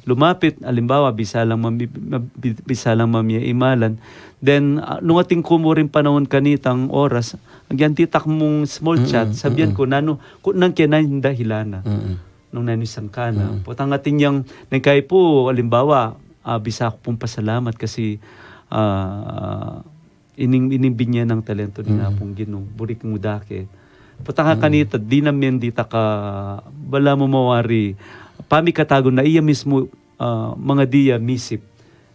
lumapit, alimbawa, bisa lang mami-, mabi-, bisa lang mamie imalan. Then, ah, nung atin ku mu ring panaun kanitang oras, agyan ditak mung small chat, sabian ku, nanu, ku nang kena ing dahilan na. Mm. Nung nanu ing sangkan na. Mm. Potang atin yang, neng kay pu, alimbawa, ah, bisa ku pung pasalamat kasi, ah, ining, ining binye nang talento ning Apung Ginu, buri mu dake. Potang kanita, di na mendita ka, bala mu mawari, pamikatagu na iya mismu, ah, mangadi ya misip.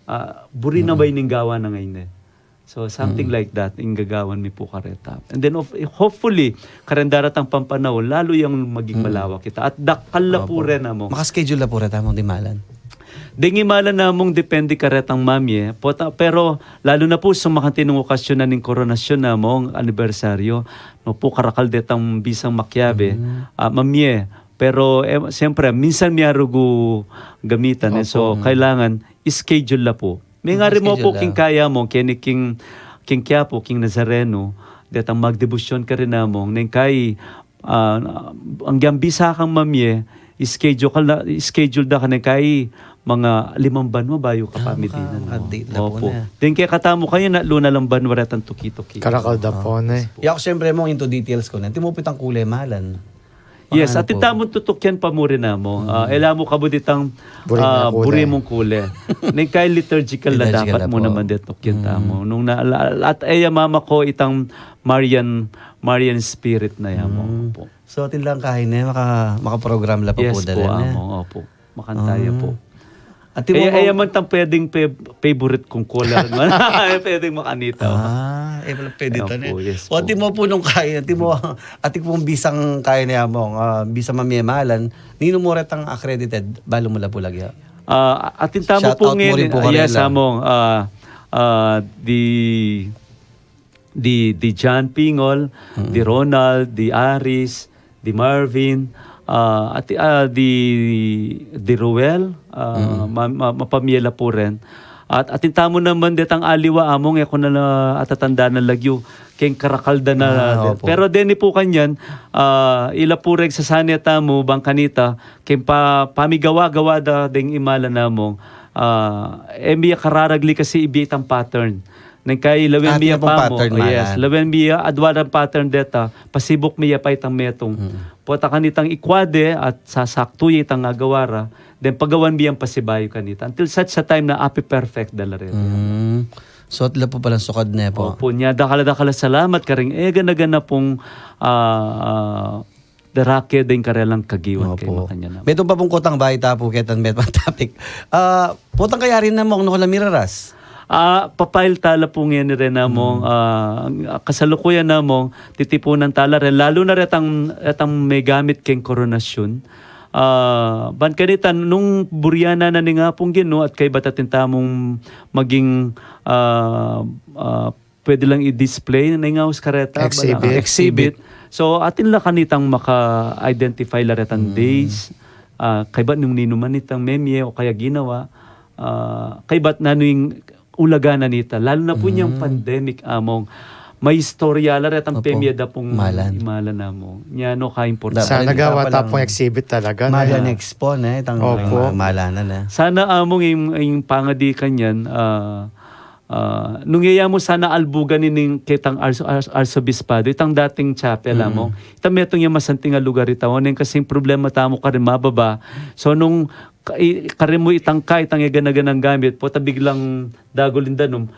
Ah, buri na ba ining gawa na ngeni? So, something like that, ing gagawan mi pu kareta. And then, of, hopefully, kareng daratang pampanahun, lalu yang maging malawak ita. At dakal la pu rin, among. Maka-schedule la pu reta, among, ding imalan. Ding imalan namung depende karetang mamie, pota, pero lalu na pu sumakanti nung okasyon na ning koronasyon namung anibersaryo, no pu karakal detang bisang makiabe, ah, mamie. Pero, eh, siyempre, minsan miyarugu gamitan, eh. So, kailangan schedule la pu. Mengari mu pu king kaya mu, keni king, king Quiapo, king Nazareno, detang magdebosyon karin namung, neng kay, ah, anggang bisa kang mamie, schedule ka la, schedule da ka neng kay mga limang banwa bayu ka pamitinan mu. Opo. Deng kekatamu kanyan, atlu na lang banwa retang tuki-tuki. Karakal da pu ne. Yaku, siyempre mu, into details ku ne. Antimo pu itang kule malan. Yes, atin tamung tutukyan pa mu rin namung. Ah, e la mu kabud itang, ah, buri mung kule. Neng kay liturgical na dapat mu naman de tutukyan tamu. Nung na, la-, at e ya mamako itang Marian, Marian spirit na ya mu. Opo. So, atin lang kahin e, maka-, maka-program la pa pu dala ne. Yes pu, among, opo. Makanta ya pu. At e, e ya man tang pwedeng pe-, favorite kung kule man. Pwedeng makanita. Ah, e pala pwede ta ne. Yes pu. O, antimo pu nung kain, antimo, atin pung bisang kain ne among, ah, bisang mamimalan, ninu mu retang accredited, balu mu la pu lagya? Ah, atin tamu pu ngeni, yes, among, ah, ah, di di, di John Pingol, di Ronald, di Aris, di Marvin, ah, at, ah, di, di Ruel, ah, ma-, ma-, mapamye la pu rin. At atin tamu naman detang aliwa, among, e ku na la atatandanan lagyu, keng karakal da na. Pero deni pu kanyan, ah, ila pu reng sasane tamu, bang kanita, keng pa-, pamigawa-gawa da deng imalan namung, ah, e mi ya kararagli kasi ibie itang pattern. Neng kay lawen mi ya pa mu, yes, lawen mi ya adwa rang pattern deta, pasibuk mi ya pa itang metung. Pota kanitang ikwa de at sasaktu ya itang agawa ra, then pagawan mi yang pasibayu kanita. Until such a time na api perfect da la reta. So, atla pu palang sukad ne pu. Opo, nya dakal-dakal a salamat karing e gana-gana pung, ah, ah, darake deng karelang kagiwan keng makanyan. Metung pa pung kutang bayu ta pu, ketan metung a topic. Ah, potang kayari namung, nung kula miraras? Ah, pa-file ta la pu ngeni rin namung, ah, kasalukuyan namung, titipunan ta la rin, lalu na retang, retang megamit keng koronasyon. Ah, ban kanita, nung burian na ning Apung Ginu at kaybat atin tamung maging, ah, ah, pwede lang i-display na ngaus kareta, exhibit. Exhibit. So, atin la kanitang maka-identify la retang days, ah, kaybat nung ninuman itang memie o kaya ginawa, ah, kaybat nanu ing ulaga na nita, lalu na pu inyang pandemic, among, may istorya la retang pemie da pung imalan, among. Nya no ka importante. Sana gawa ta pung exhibit talaga na. Malan expo, ne, itang malanan, ne. Sana among ing, ing pangadi kanyan, ah, ah, nung iya mu sana albugan ining ketang arso-, arso-, arsobispado, itang dating chapel, among. Itang metung yang masanting a lugar ita, oneng kasing problema tamu karin mababa. So, nung ka-, i-, karin mu itangka, itang e gana-ganang gamit, pota biglang dagul ing danum,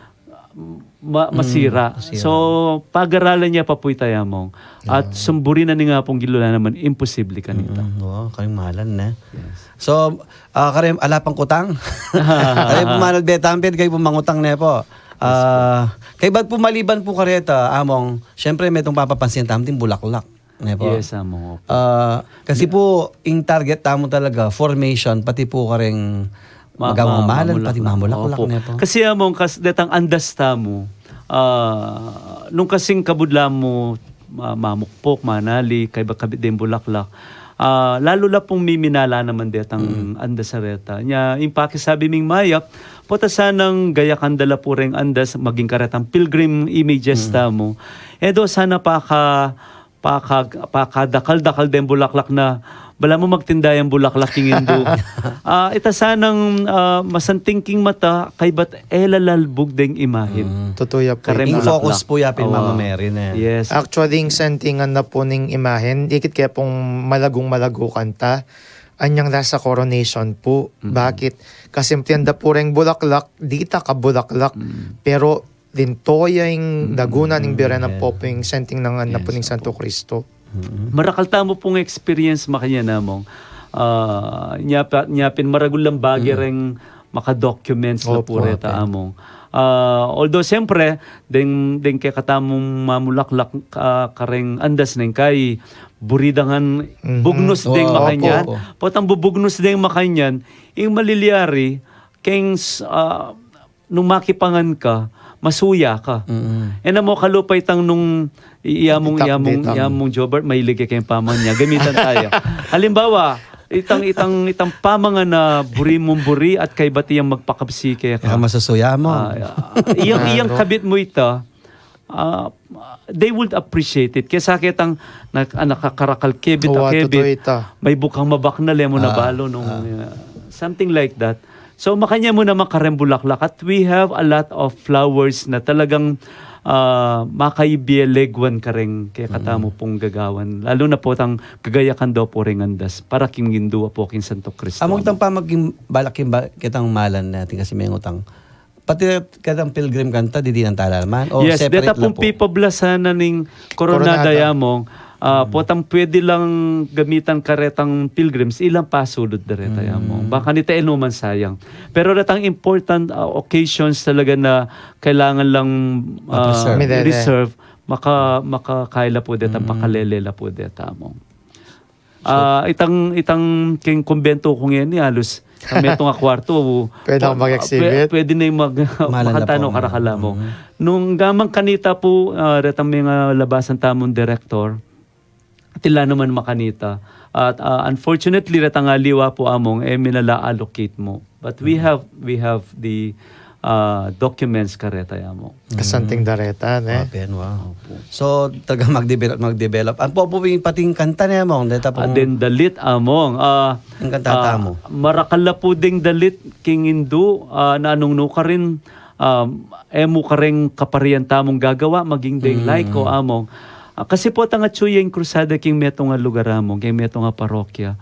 ma-, masira. So, pagaralan ya pa pu ita, among. At sumburi na ning Apung Ginu la naman, imposible kanita. Mm, wow, karing malan, ne? Yes. So, ah, karin, ala pang kutang? Karin pu manalbe tampid, kayu pu mangutang, ne pu? Ah, kaybat pu maliban pu kareta, among, siyempre, metung papapansin tamu ding bulaklak. Ne pu? Yes, among, opo. Ah, kasi pu, ing target tamu talaga, formation, pati pu karing magangu malan, pati mamulaklak, ne pu? Kasi among, kas-, detang andas tamu, ah, nung kasing kabud la mu, ma-, mamukpok, manali, kaybat kabit deng bulaklak. Ah, lalu la pung miminala naman detang andas a reta. Nya, ing pakisabi ming mayap, pota sanang gayakan da la pu reng andas, maging karetang pilgrim images tamu. E do sana paka paka-, pakadakal-dakal deng bulaklak na, balamu magtinda yang bulaklak king Indu. Ah, ita sanang, ah, masanting king mata, kaybat e lalalbug deng imahen. Tutu ya pu. Kareng bulaklak. Ing focus pu ya pin, Mama Mary, ne? Yes. Actually, ing santingan na pu ning imahen, ikit kaya pung malagung-malagu kanta, anyang nasa coronation pu. Bakit? Kasi tiyan da pu reng bulaklak, dita ka bulaklak. Pero linto ya ing daguna ning bie reng ampo pu ing santing nang anak pu ning Santo Cristo. Marakal tamu pung experience makanyan, among. Ah, nya pa-, nya pin maragul lang bage reng maka-documents la pu reta, among. Ah, although, siyempre, deng, deng kekatamung mamulaklak, ah, kareng andas neng kai, buri da ngan bugnus deng makanyan. Potang bubugnus deng makanyan, ing malilyari, keng s-, ah, nung makipangan ka, masuya ka. E na mu kalupa itang nung i-, iya mung, iya mung, iya mung Jobert, mahilig ya keng pamangan nya. Gamitan taya. Halimbawa, itang, itang, itang pamangan na buri mung buri at kaybat yang magpakabsi keka. Masusuya mu. Ah, iyang, iyang kabit mu ita, ah, they would appreciate it. Kesa ketang nak-, ah, nakakarakal kebit a kebit, may bukang mabaknal, e mu na balu nung, ah, something like that. So, makanyan mu naman kareng bulaklak. At we have a lot of flowers na talagang, ah, makaibie legwan kareng kekatamu pung gagawan. Lalu na potang gagayakan da pu reng andas para king Indu apo king Santo Cristo. Among itang pamaging balak king ba-, ketang malan natin kasi mengutang. Pati ketang pilgrim kanta, didinan tala naman? O yes, separate deta la pung pu? Pipablasan na ning Coronada, Coronada. Ya mong, ah, potang pwede lang gamitan karetang pilgrims, ilang pasulud da reta ya mong. Baka nita e no man sayang. Pero retang important, ah, occasions talaga na kailangan lang, ah, ma-preserve. Reserve, maka-, makakaila pu deta, pakalele la pu deta mong. Ah, itang, itang king kumbento ku ngeni, alus, ang metung a kwarto, pwede na mag-exhibit. Pwe-, pwede na yung mag-, makatanu karakal la mong. Nung gaman kanita pu, ah, retang menga labasan tamung direktor, tila naman makanita. At, ah, unfortunately, retang aliwa pu among, e, minala-allocate mu. But we have, we have the, ah, documents kareta ya mong. Kasanting da reta, ne? Open, wow. Opo. So, talaga mag-develop, mag-develop. Ampo pu ing pating kanta ne, among? Deta pu. Ah, den dalit, among. Ah, ing kanta tamu. Marakal la pu deng dalit king Indu, ah, nanung nukarin, ah, e mu kareng kaparian tamung gagawa, maging deng laiko, among. Ah, kasi potang atyu ya ing krusada king metung a lugar, among, king metung a parokya.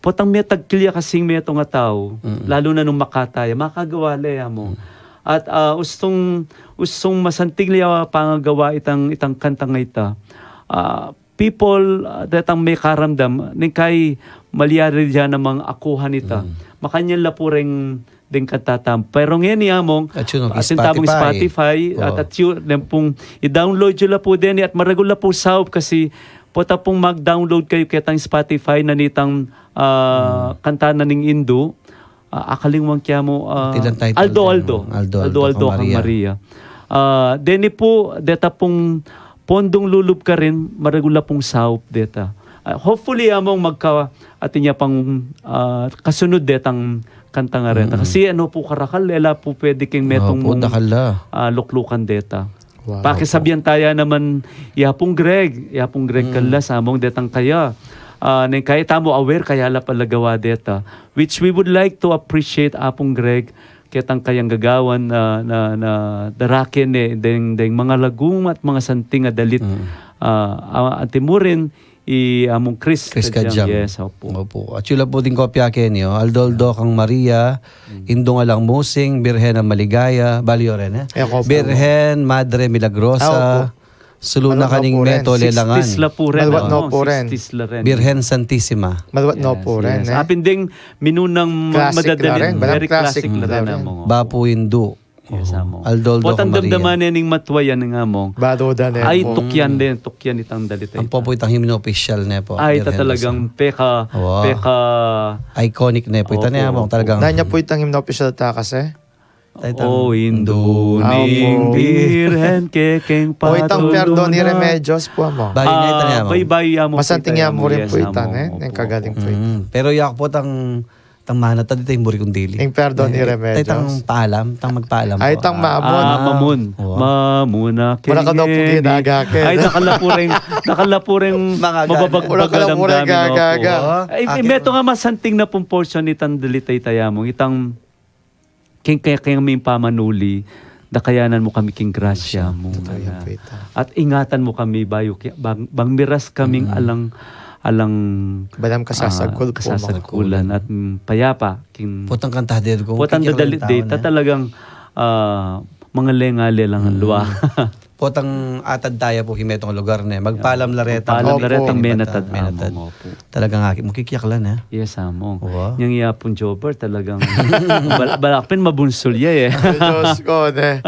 Potang metagkil ya kasing metung a tau, lalu na nung makataya, makagawa la ya mong. At, ah, ustung, ustung masanting la ya pangagawa itang, itang kantang ita. Ah, people, ah, detang mekaramdam, ning kai malyari da namang akuhan ita. Makanyan la pu reng deng kanta tam. Pero ngeni among, atin tamung Spotify, at, at yu, den pung i-download yu la pu deni at maragul la pu saup kasi pota pung mag-download kayu ketang Spotify na nitang, ah, kanta na ning Indu, ah, akalingwan ke ya mu, ah, Aldo, Aldo. Aldo, Aldo kang Maria. Ah, deni pu, deta pung pondung lulub karin, maragul la pung saup deta. Ah, hopefully, Among, magka, atin ya pang, ah, kasunud detang kanta nga reta. Mm. Kasi ano pu karakal, e la pu pwede king metung Opo, mung, dakal la. ah, luklukan deta. Wow. Pakisabian taya naman, ya pung Greg, ya pung Greg Mm. Callas, Among, detang kaya. Ah, neng kaya tamu aware, kaya la pala gawa deta. Which we would like to appreciate, Apung Greg, ketang kayang gagawan na, na, na darake ne, deng, deng mga lagum at mga santing a dalit. Mm. Ah, ah, antimurin, i Among Chris Chris Kajang. Kajang. Yes, opo. Opo. At yun lang po ding kopya kenyo. Aldo-aldo kang Maria, Mm. Indung Alang Musing, Birhen a Maligaya, bali yo rin, eh? E, opo. Birhen, Madre Milagrosa, Ah, opo. Sulu na Maluat no kaning pu rin. Meto Lelangan. Sixties la pu rin, Maluat no ano, pu rin. Sixties la rin. Birhen Santisima. Maluat no Yes, pu rin, yes. eh. Apin ding minunang ma-, Classic la madadalit, rin. Balang very classic classic la la rin, rin. Among. Bapu Indu. Yes, Among. Aldo-aldo Potang kang Maria. damdaman ne ning matwa yan, Among. Bado da ne Ay, po. tukyan din, tukyan itang dalit Ang ita. po po itang himno official ne po, Ay, ita Birhen talagang Rosa. peka, Wow. peka Iconic ne po. Ita ne, Opo, Among, opo. talagang Nanya po itang himno official ta kasi? Taytang O Indu Apo. ning Birhen, kekeng O, itang patulunan. Perdon y Remedios po, Among. Bayu ne, Ah, itang Among. bay-bay, Among, Masanting itang ya mu Among, rin yes, po ita, Among, eh. opo. Neng kagaling po ita. Mm. Pero yak po tang, tang manatad ita ing buri kung dili. Ing Perdon y Eh, Remedios. Taytang paalam, tang magpaalam Ay, po. tang Ah, Mamun. Ah, Mamun. Wow. Mamun a Wala ka daw po kengeni. ginaga, Ken. Ay, dakal la pu ring, dakal la pu ring Mga gana. mababagbaga Wala ka daw po ring damdamin, opo. gagaga. Ay, Akin meto po. nga masanting na pung portion itang dalit ita, Among. Itang King kaya, kaya ming pamanuli, dakayanan mu kami king grasya mu, Totoo yan, ngana. Pita. At ingatan mu kami bayu ki-, bang, bang miras kaming Mm. alang, alang, Balang ah, kasasagkul po, mga kasasadkulan kulang. at, mm, payapa, king Potang kanta dito kung Potang kikita dadalit tau data, na. talagang, ah, mga lenga-lelang Mm. luwa. Potang atad taya pu king metung lugar ne. Magpalam la retang Magpalam la retang Opo. menatad, menatad. Among, opo. Talagang aki, makikyak la ne. Yes, Among. Wa. Nyang ya pung Jobber, talagang bal-, balak pin mabunsul ya, eh. Ay, Diyos ko, ne.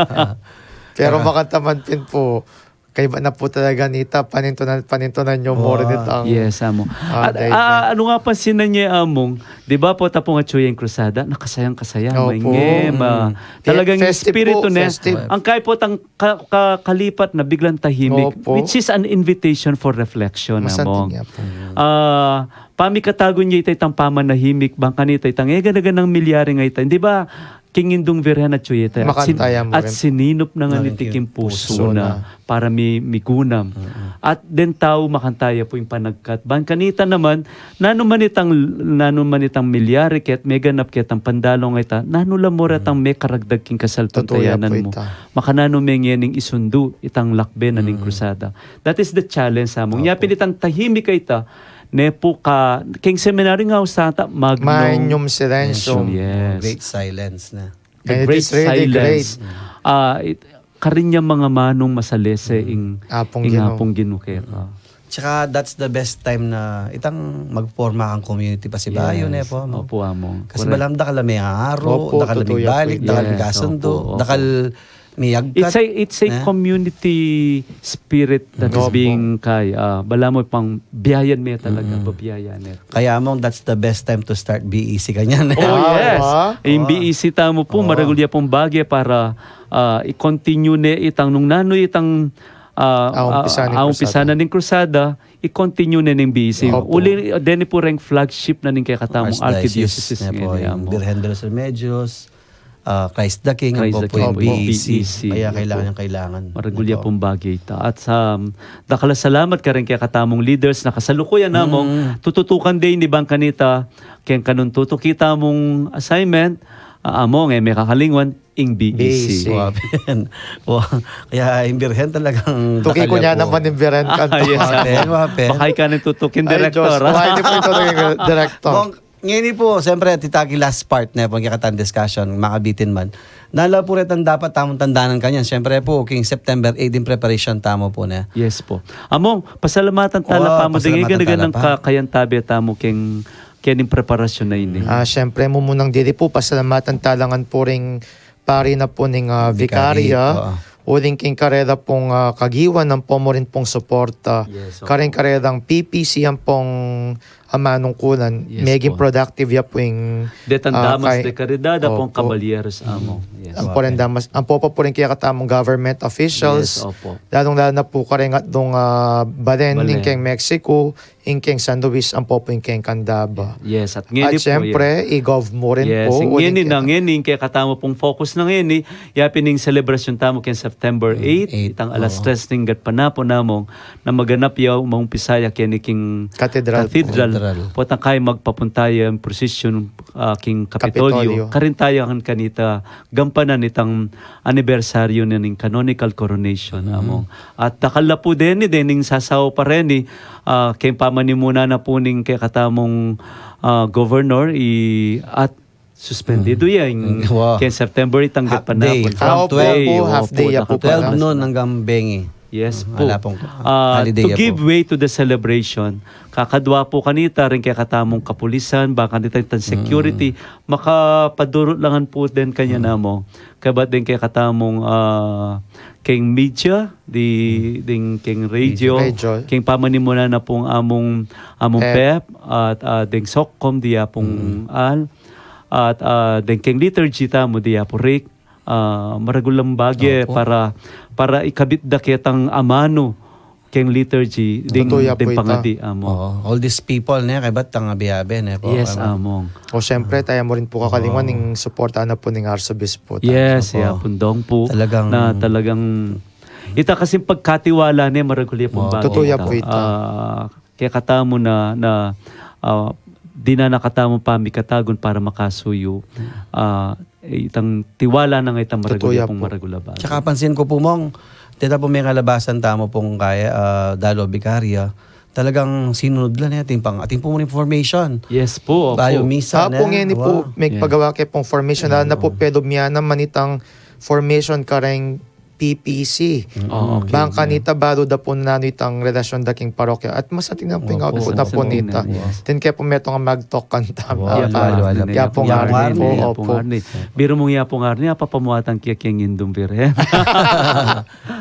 Pero Ah. makanta man pin po, kaiba na po talaga nita, panintunan, panintunan nyo mo rin Wa. itang Yes, Among. Ah, At, dahil ah, na. ano nga pansinan ye, Among? Di ba po, tapung atyu yang krusada, nakasayang-kasaya, Opo. maingem, ah, Mm. talagang Festive espiritu po, ne. festive. Ang kaya po tang ka-, ka-, kalipat na biglang tahimik, Opo. which is an invitation for reflection, Masanting Among. ya po. Ah, pamikatagun ya ita itang pamanahimik, bang kanita itang e gana-ganang milyari nga ita. Di ba, king Indung Birhen atyu ya ita, at sin-, Makanta ya mu at rin. sininop na nga Nang niti king king pusu pusu na na. para mi-, migunam. Mm-mm. At den tau makanta ya pu ing panagkat. Bang kanita naman, nanu man itang, nanu man itang milyari ket meganap ketang pandalung a ita, nanu la mu retang Mm. mekaragdag king Totoo ya kasalpantayanan po mu. ita. Makananu me ngening isundu itang lakbe na ning Mm. krusada. That is the challenge, Among. Opo. Nya pin itang tahimik a ita, ne pu ka, king seminaryo nga usata, magnum Magnum silencio. silencio, yes. Great silence na. The And it great is really silence. great. Ah, it, karin ya mangamanung masalese Mm. ing, Apung ing Ginu. Apung Ginu keka. Mm. Tsaka that's the best time na itang magporma kang community pasibayu, Yes. ne po, Among? Opo, Among. Kasi Correct. balam dakal a mengaro, Opo, dakal a totoo ya po migbalik, ito. dakal Yes, mikasundo, opo, opo. dakal miyagkat, It's a, it's a ne? community spirit that is Opo. being kay, ah, balamu pang biyayan me talaga, Mm. babiyayan me. Kaya, Among, that's the best time to start B E C kanyan, eh. Oh, Ah, yes. wa? Ing Wa. B E C tamu pu, Wa. maragul ya pung bage para, ah, i-continue ne itang nung nanu itang, ah, Aumpisan ah, ning aumpisan krusada. na ning krusada, i-continue ne ning B E C. Opo. Uli, deni pu reng flagship na ning kekatamung Archdiocese archdiocese ne ngeni, pu, ing Among. Birhen de los Remedios, ah, Christ the King, Christ ampo the pu King, ing ampo B E C. B E C. Kaya Opo. kailangan yang kailangan. Maragul ya Opo. pung bage ita. At sa, um, dakal a salamat kareng kekatamung leaders na kasalukuyan, Among, Mm. tututukan de ini bang kanita, keng kanuntutuki tamung assignment, ah, Among, e me kakalingwan, ing B E C. B E C. Wa pin. Wa, kaya ing Birhen talagang Tuki dakal ku ya niya pu. naman ing Birhen Ah, kanto. yes, Wa pin, Among. wa pin. Baka ika nang tutukin, Ay, Director, Diyos, ah. baka hindi po ito naging Director. Among, ngeni pu, siyempre, ita king last part ne pu, ing kekatang discussion, makabitin man. Nanu la pu retang dapat tamung tandanan kanyan. Siyempre pu, king September eight ding preparation tamu pu, ne? Yes pu. Among, pasalamatan tala Wa, pa mu ding pasalamatan gana-ganang tala pa. ka-, kayantabe tamu keng, keng preparasyun a ini. Ah, siyempre, mumunang dili pu, pasalamatan tala ngan pu ring pari na pu ning, ah, Vicari, Vicaria. wa. Uling king karela pung, ah, kagiwan ampo mu rin pung suporta. Yes, opo. Karing karelang P P C ampong a manungkulan, Yes meging po. productive ya pu ing, Detang ah, damas kay- de caridad, apong Opo. kabalyeros, among. Yes. Ampo rin damas, ampo pa pu rin kekatamung government officials, Yes, opo. lalung-lalu na pu karing atlung, ah, balen, Balen. ing keng Mexico, ing keng San Luis, ampo pu ing keng Candaba. Yes, at At ngeni po, syempre, yeah. i-gov mu rin Yes, po, ing ngeni uling na, keng ngeni, ing kekatamu pung focus na ngeni, yapin ing selebrasyun tamu keng September Mm, eight, eight, itang alas oo. tres ning gatpanapun among, na maganap ya, maumpisa ya keni king Cathedral po. Cathedral. Cathedral. Potang kay magpapunta ya ing procession, ah, king Kapitolyo. Kapitolyo. Karin taya ngan kanita gampanan itang anibersaryu na ning canonical coronation, Mhm. among. At dakal na pu deni, dening sasawa pa reni, ah, keng pamanimuna na pu ning kekatamung, ah, governor, i-, at suspendido Mm. ya ing Wow. keng September itang Half gatpanapun. day. From Opo, twelve. opo, half Opo, day ya pu dakal pala. Twelve noon hanggang bengi. Yes Mhm. po. Wala pong Ah, holiday to ya give po. way to the celebration, kakadwa po kanita ring kekatamung kapulisan, bang kanita itang Mm. security, makapadurut la ngan po den kanyan Mm. among. Kaybat den kekatamung, ah, keng media, di, Mm. ding keng radio, Radio. keng pamanimuna na pung amung, amung Pep. Pep, at, ah, ding SOCCOM, di ya pung Mm. al, at, ah, ding keng liturgy tamu, di ya pu Rick, ah, maragul lang bage Opo. para, para ikabit da ketang amanu keng liturgy, ding, Totoo ya ding po ita. pangadi, amo. Oo. All these people, ne, kaybat tang abe-abe, ne, po, Yes, kaybat among. O, syempre, taya mu rin po kakalingwan Oo. ing suporta na po ning Arsobispo, taya Yes, Opo. ya pun dong po. Talagang Na talagang, ita kasing pagkatiwala, ne, maragul ya pung Oo. bage Totoo ya ita. po ita. Ah, kekatamu na, na, ah, dinan na katamu pamikatagun para makasuyu. Ah, itang tiwala na nga itang maragul Totoo ya ya pung po. maragul a bage. Tsaka pansin ko po, Mong, deta po mekalabasan tamu pung kaya, ah, Dalo Vicaria, talagang sinunod la ne, atin pang, atin pung information. Yes po, opo. Bayu misa, Apo ne? ngeni po, Wow. may Yes. pagawa ke pung formation, lalo na po Mm. pedub mia naman itang formation kareng P P C. Oo, okay. Bang kanita balu da po nanu itang relasyon da king parokya. At mas atin na po ing Opo, output na mas po atin nita. na, yes. Atin ke po metung a magtalk kanta. Wow, Iya, wala, pung wala, wala. Iya, pung Iya, arni pung po, arni, iya, pung opo. arni. Biru mung iya, pung arni, apapamuatan ke keng Indung Birhen.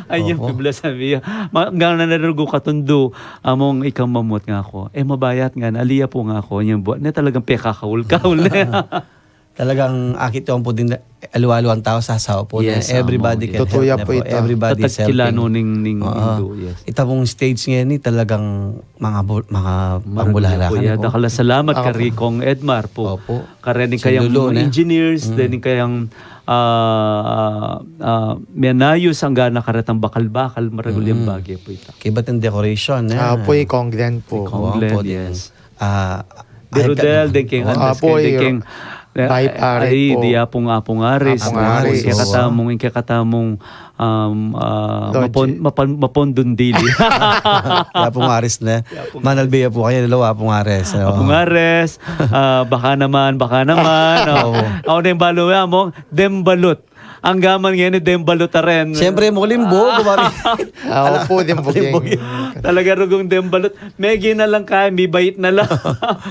Ay, yung Opo. pibla sabi ya. Ma-, ngana na rugu katundu, among ikang mamut nga ako. E, mabayat nga, aliya po nga ako. Yung buat, ne, talagang pekakaul-kaul na. Talagang akit yung po din, aliwa-aliwang tao sasawa po na Yes, everybody amo. can Totoo help ya na po po. ita. Everybody is Tatagkilano helping. ning, ning Oo. Indo, yes. Ita pong stage ngayon, eh, talagang mga bu-, mga Maragul pamulala po ka na ya. po. Dakal a salamat Ako kari po. Kong Edmar po. Opo. Karen Si kayang Lulu, ne? engineers, Mm. then kayang, ah, ah, menayos ang gana karetang bakal-bakal, maragul yang Mm. bage po ita. Kibat yung decoration, eh. Ah, po, i Kong Glenn po. I Kong Wow, Glenn, po, di yes. Ah, Di ay, Rodel, ka- din keng Oh, Andes, apo, din i keng, Bay Pare ay, po. di Apong, Apong Ares. Apong Ares, Kaya oo. katamong, kaya katamong, um, ah, Lodge. mapon-, mapan-, mapondundili. Apong Ares na. Apong Manalbi ya po kayo, dalawa, Apong Ares. Oo. Apong Ares, ah, baka naman, baka naman, no? Oo. Ako na yung balo, ya, mo, dembalut. Ang gaman ngayon, dembalut a rin. Siyempre, mulimbo, kumari. Ah, opo, dembo, Dembo. gang. Talaga rugung dembalut. Megi na lang kaya, mibait na lang.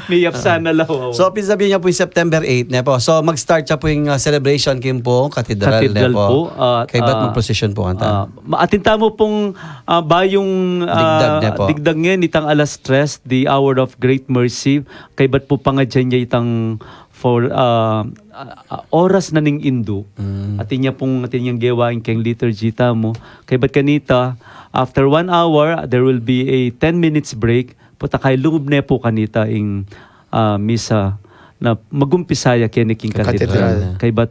Miyapsa na lang. Oo. So, pinsabi niya po yung September eight, ne po. So, mag-start siya po yung, ah, celebration king po, Cathedral, Cathedral ne po. po, at, Kaibat ah, mag-procession po, kanta. ah, ma-, atin tamu pong, ah, bayung, ah, Digdag, ne po. digdag ngayon, itang alas tres, the hour of great mercy. Kaibat po pangadyan niya itang for, ah, ah, ah, oras na ning Indu. Mm. Atin niya pong, atin niyang gewain keng liturgy tamu. Kaibat kanita, after one hour, there will be a ten minutes break. Puta kay lungub ne po kanita ing, ah, misa na magumpisa ya keni king Katedral. Katedral. Kaibat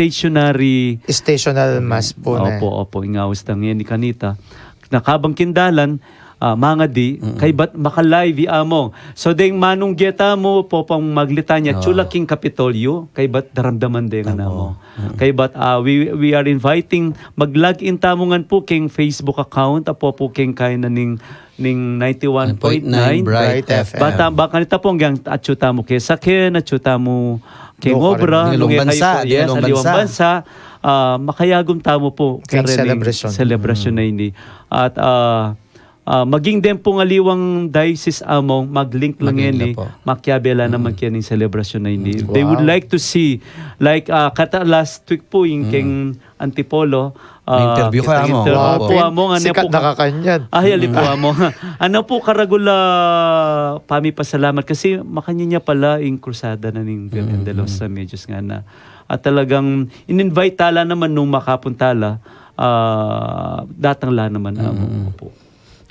stationary. Stational mass po na. Opo, opo. Ing awis na ngeni kanita. Na kabang king dalan, ah, mangadi, Mm. kaibat maka-live i among. So, deng manung geta mu, po pang maglitanya, Oo. tsula king Kapitolyo, kaibat daramdaman deng Tama. among. Mm. Kaibat, ah, we, we are inviting, mag-log in tamu ngan po king Facebook account, apo po king kainan ning, ning ninety-one point nine Bright F M. Bata, baka nita pong gang atsu tamu ke saken, atsu tamu keng Local. obra, Di nung e kayu bansa, po, di yes, nung aliwang bansa. bansa, ah, makayagum tamu po Keng kareng selebrasyon. selebrasyon Mm. na ini. At, ah, ah, maging den pong aliwang diocese among mag-link lang Mag-link yan lang eh. po. Makiabela naman Mm. kaya ning selebrasyon na ini. Mm. They would Wow. like to see, like, ah, kata last week po, yung Mm. keng Antipolo, Ah, interview ka, amo. Interview po, among, ano sikat po na ka-, kakanyan. Ay, ali po, among. Ano po, karagul a pamipasalamat kasi makanyan ya pala ing krusada na ning Birhen de los Remedios ngana. At talagang in-invite tala naman nung makapun tala, ah, datang la naman, amo po.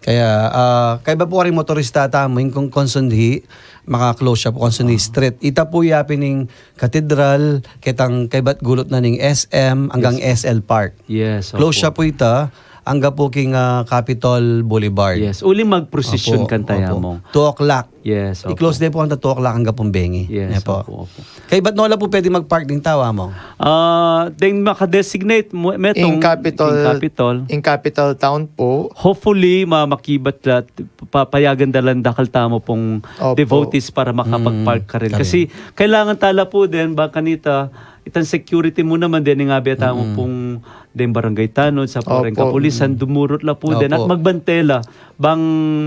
Kaya, ah, kaybat pu karing motorista tamu, ing kung Consunji, maka-close ya pu Consunji Street. Ita pu ya pin ing Cathedral, ketang kaybat gulut na ning S M anggang S L Park. Yes, opo. Close ya pu ita, angga pu king, ah, Capitol Boulevard. Yes, uling magprosesyon kanta ya, among. Two o'clock. Yes, opo. I-close de pu kanta two o'clock angga pung bengi. Yes, opo, opo. Kaybat no la pu pwede mag-park ding tau, among? Ah, deng maka-designate mu-, metung ing Capitol, ing Capitol. Ing Capitol Town po. Hopefully, ma-, makibat la, pa-, payagan da lang dakal tamu pung devotees para makapag-park karin. Kasi kailangan tala po din, bang kanita, itang security mu naman din, ing abe tamu pung deng barangay tanod, sa pu reng kapulisan, dumurut la po din at magbante la. Bang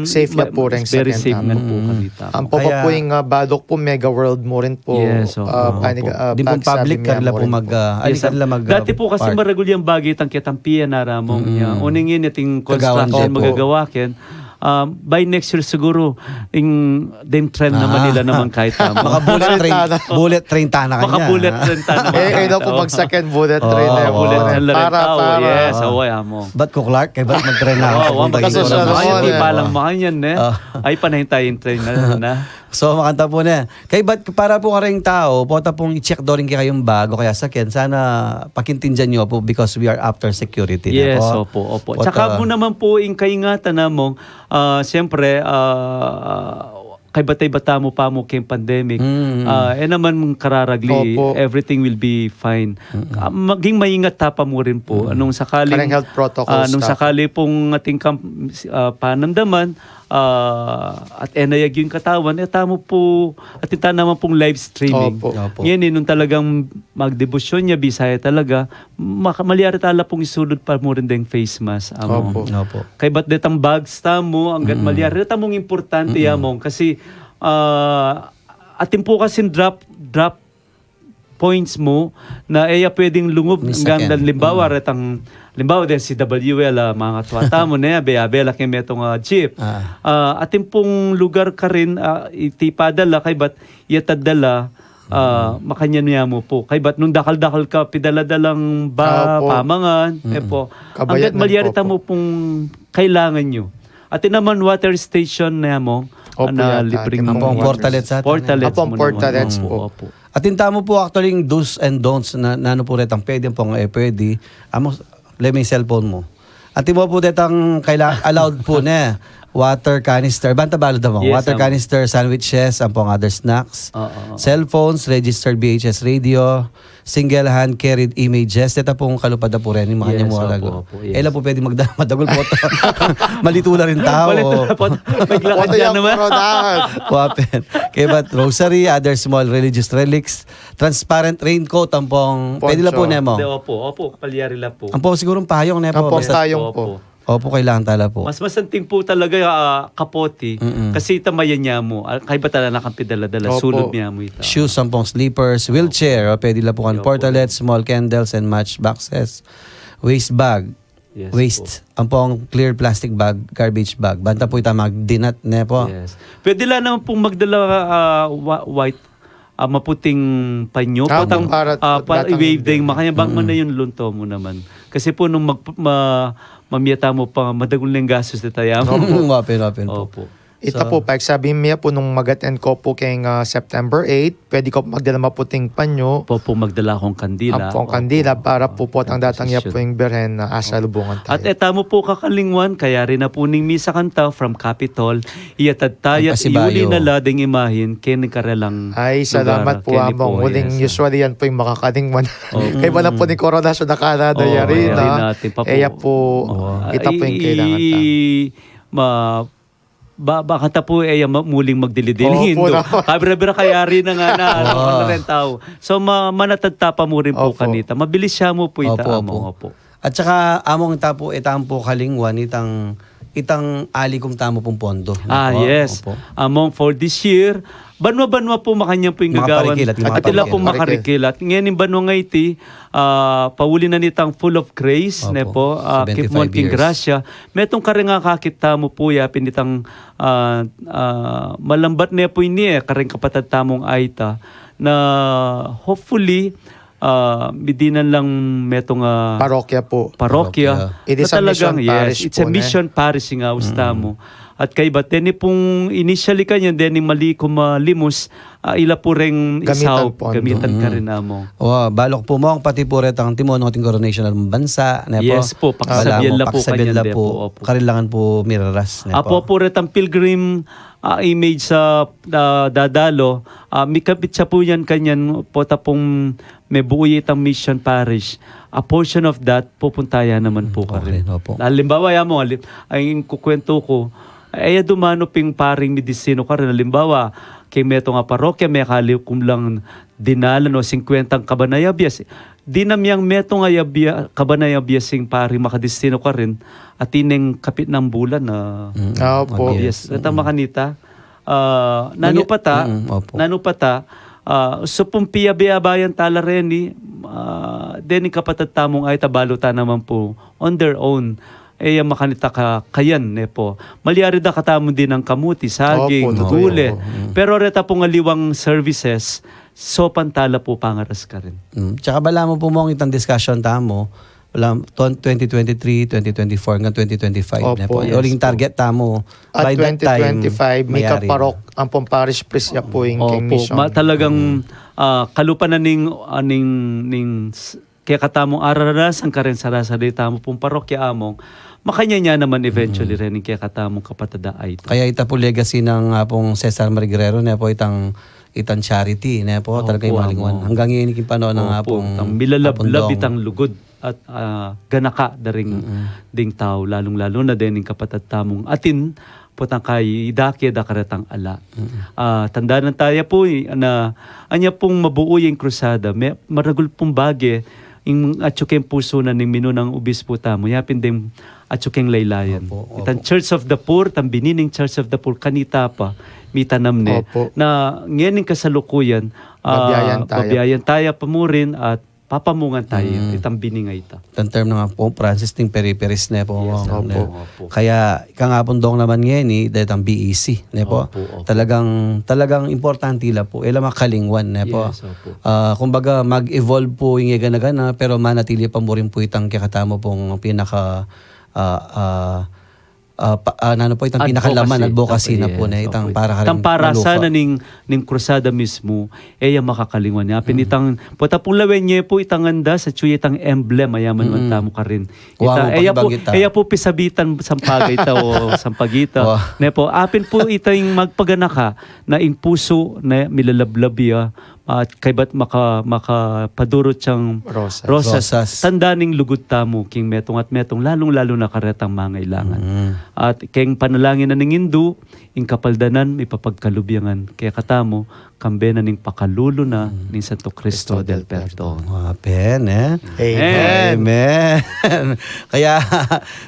safe la pu reng sakyan tamu. Very safe ngan po kanita. Ampo pa pu ing, ah, Badoc po, Mega World mu rin po. Yes, opo. Ah, panig-, ah, din pung public, karela pu mag, ah, ali karela mag, ah, park. Dati po kasi maragul yang bage itang ketang pier na, among, ya. Uling ini ating construction magagawa ken. Ah, by next year siguru, ing, deng tren na Manila naman kaya tamu. Maka-bullet train, bullet train tana kanyan. Maka-bullet train tana. Eh, eh, no po, magsakyan bullet train, eh, bullet train la rin tau, para, para. Yes, awa, among. Bat ku Clark, kaybat mag-train na ako papuntang Luzon. Ay, di pa lang makanyan, eh. Ay, panahin tayung train na, na. So, makanta pu ne. Kaybat para pu kareng tau, pota pung i-check do rin kekayung bag o kaya sakyan, sana pakintindian yu pu because we are after security na pu. Yes, opo, opo. Tsaka pu naman pu ing kaingatan, among, ah, siyempre, ah, kaybat-kaybat tamu pa mu keng pandemic. Ah, e naman kararagli, everything will be fine. Ah, maging maingat ta pa mu rin pu. Anung sakali, kareng health protocols, ah, nung sakali pung atin kang, ah, panamdaman, ah, at e na yagyu ing katawan, e tamu pu, atin ta naman pung live streaming. Opo. Opo. Ngeni, nung talagang magdebosyon ya, bisa ya talaga, maka-, malyari tala pung isulud pa mu rin deng face mask, among. Opo. Opo. Kaybat detang bags tamu, anggat malyari, deta mung importante, among. Kasi, ah, atin pu kasing drop, drop points mu na e ya pwedeng lungub anggang, limbawa, retang, limbawa, deng C W L, ah, mangatua tamu, ne, abe, abe la keng metung, ah, jeep. Ah, atin pung lugar karin, ah, iti padala, kaybat, yatad da la, ah, makanyan ya mu pu. Kaybat nung dakal-dakal ka pidala-dalang ba-, pamangan, e pu. Anggat malyari tamu pung kailangan yu. Atin naman water station ne, among, na libreng water. Ampong portalets ata. Portalets mu naman. Ampong portalets pu. Opo. Atin tamu pu actually ing do's and don'ts na, nanu pu retang pwede, ampong e pwede. Among, lemi ing cellphone mu. Atin mu pu detang kaila-, allowed pu ne. Water canister. Banta balud, among. Yes, among. Water canister, sandwiches, ampong other snacks. Oo, oo. Cellphones, registered V H S radio, single hand carried images. Deta pung kalupad da pu reni, makanyan mu talaga. Yes, opo, opo, yes. E la pu pwede magdala, madagul pu. Malitu la rin tau. Malitu la pu. Bigla ka dyan naman. Wa pen. Kaybat rosary, other small religious relics, transparent raincoat, ampong, pwede la pu ne, among? Opo, opo, palyari la pu. Ampong sigurung payong ne pu. Ampong payong pu. Opo, kailangan tala pu. Mas masanting pu talaga, ah, kapoti. Kasi ita mayan ya mu. Ah, kaybat tala na kang pidala-dala, sulud ya mu ita. Shoes, ampong slippers, wheelchair, o, pwede la pu kang portalets, small candles and match boxes, waste bag, waste, ampong clear plastic bag, garbage bag. Banta pu ita magdinat ne pu. Yes. Pwede la naman pung magdala, ah, wa-, white, ah, maputing panyo. Ah, potang, para, ah, pa-, i-wave deng makanyan, bang manayun lunto mu naman. Kasi pu nung mag-, ma-, mamie tamu pa, madagul ne ing gastus de taya mu. Wa pen, wa pen pu. Opo. Ita pu, pagsabi mi pu nung mag-attend ko pu keng, ah, September eight, pwede ko magdala maputing panyo. Opo, magdala kung kandila. Ampong kandila, para pu potang datang ya pu ing Birhen na asalubungan tayu. At e tamu pu kakalingwan, kayari na pu ning misa kanta from Capitol, iyatad taya at iuli na la deng imahen keni karelang lugar. Ay, salamat pu, among. Uling usually yan pu ing makakalingwan. Kaybat na pu ning koronasyon na kanada, yari na. E ya pu, ita pu ing kailangan ta. Ma-, ba-, baka ta pu e ya ma-, muling magdili-dili. Opo naman. Kabira-bira kayari na ngana, ano, rin tau. So, ma-, manatad ta pa mu rin pu kanita. Mabilis ya mu pu ita, among. Opo. At saka, among, ita pu, e tamu pu kalingwan itang itang alikum tamu pung pondo, ne Ah, po? yes. Opo. Among for this year, banwa-banwa po makanyan po ing Mga gagawan. Parikil at mga At ila parikil. po makarikil. At ngeni banwa nga iti, ah, pauli na nitang Full of Grace, Opo. ne po? Ah, Keep Mo Seventy-five King years. Grasya. Metung kareng akakit tamu po ya, pin itang, ah, ah, malambat ne po ini e, kareng kapatad tamung ayta, na hopefully, ah, midinan lang metung a Parokya po. parokya. Parokya. It is Na a talagang, mission yes, parish it's a po, ne? mission parish ing aus Mm. tamu. At kaybat, deni pung initially kanyan, deni malikum a limus, ah, ila po reng Gamitan isaup, pondo. gamitan Mm. karin among. Wa, baluk po mong pati po retang timunong ating coronation ng bansa, ne po? Yes po, Bala pakasabyan mo, la po pakasabyan kanyan la de po. po, opo. Karilangan po miraras, ne Apo po? po retang pilgrim, ah, image sa, ah, dadalo, ah, mikapit siya po yan kanyan po tapung mebuo ya itang mission parish. A portion of that, pupunta ya naman po Mm, karin. okay, opo. Halimbawa, ya mo, halim-, ay, ing kukwento ko, ay, dumano ping paring midisino karin. Halimbawa, keng metung a parokya, mekalikum lang dinalan o singkwentang kabanayabiyas. Di na miyang metung a yabya-, kabanayabiyas ing paring makadisino karin, atin neng kapit nang bulan na Mm, Ah, opo. abiyas. Yes. Retang Mm. makanita, ah, nanu Manya- pa ta, Mm, opo. nanu pa ta, ah, so pung piyabe-abayan ta la reni, ah, deni kapatad tamung ayta balu ta naman po on their own. E ya makanita ka, kayan, ne po. Malyari da katamu dinang kamuti, saging, Opo, totoo gule. yan po. Mm. Pero reta pung aliwang services, sopan ta la po pangaras karin. Mm. Tsaka balamu po mong itang discussion tamu, wala, twen-, twenty twenty-three, twenty twenty-four, hanggang twenty twenty-five, ne Opo, po? yes Uling po. target tamu, At by that time, twenty twenty-five, may mayari kaparok na. ang pong parish priest ya po yung Opo, king mission. ma-, talagang, Mm. ah, kalupa na ning, ah, ning, ning s-, kekatamung ararasan karin sarasari tamu pung parokya among, makanyan ya naman eventually Mm. rin yung kekatamung kapatad a ayta. Kaya ita po legacy ng, ah, pong Cesar Marie Guerrero, ne po, itang, itang charity, ne po, Opo, talaga yung malingwan. amo. Hanggang ngayon, yung pano ng Opo, apong, itang milalablab apong dong. itang lugud at, ah, ganaka da ring Mm-mm. ding tau, lalung-lalu na din ing kapatad tamung atin, potang kay idake da karetang ala. Mm-mm. Ah, tandanan taya po, eh, na anya pung mabuo yung krusada, may, maragul pung bage, ing atyu keng pusu na ning minunang obispo tamu, yapin ding atyu keng laylayan. Opo, opo. Itang Church of the Poor, itang bini ning Church of the Poor, kanita pa, mitanam ne, Opo. na ngening kasalukuyan, ah, Babiayan taya. babiayan taya pa mu rin at papamungan tayo, Mm. itang bini nga ita. Itang term na nga po, Francis, ting periferis, ne po, Yes, ne? opo, opo. Kaya, ika nga pong dong naman ngeni, dahil itang B E C, ne po? Opo, opo. Talagang, talagang importante la po. Ila makalingwan, ne po? Yes, opo. Ah, kumbaga, mag-evolve po yung gana-gana, pero manatili pa mu rin po itang kekatamu pong pinaka, ah, ah, ah, pa, ah, nanu po, itang pinakalaman, Advocacy. Advocacy na po, Yes, ne, itang opo. para karing Itang para malupa. sana ning, ning krusada mismo, e ya makakalingwan ya. Apin Mm. itang, pota pung lawen ye po, itang anda, sa tsuya itang emblem, ayaman man Mm. tamu karin. Wa Ita, mo, e ya po, pakibanggit ta. e ya po pisabitan sampagita o sampagita. Wa. Ne po, apin po itang magpaganaka na ing pusu, ne, milalablab ya, at kaybat maka-, makapadurut yang Rosas. rosas. Rosas. Tanda ning lugud tamu, king metung at metung, lalung-lalu na karetang mangailangan. Mm. At keng panalangin na ning Indu, ing kapaldanan, mipapagkalub ya ngan kekatamu, kambe na ning pakalulu na Mm. ning Santo Cristo Cristo del del Perdon. Perdon. Amen, eh? Amen. Amen. Kaya,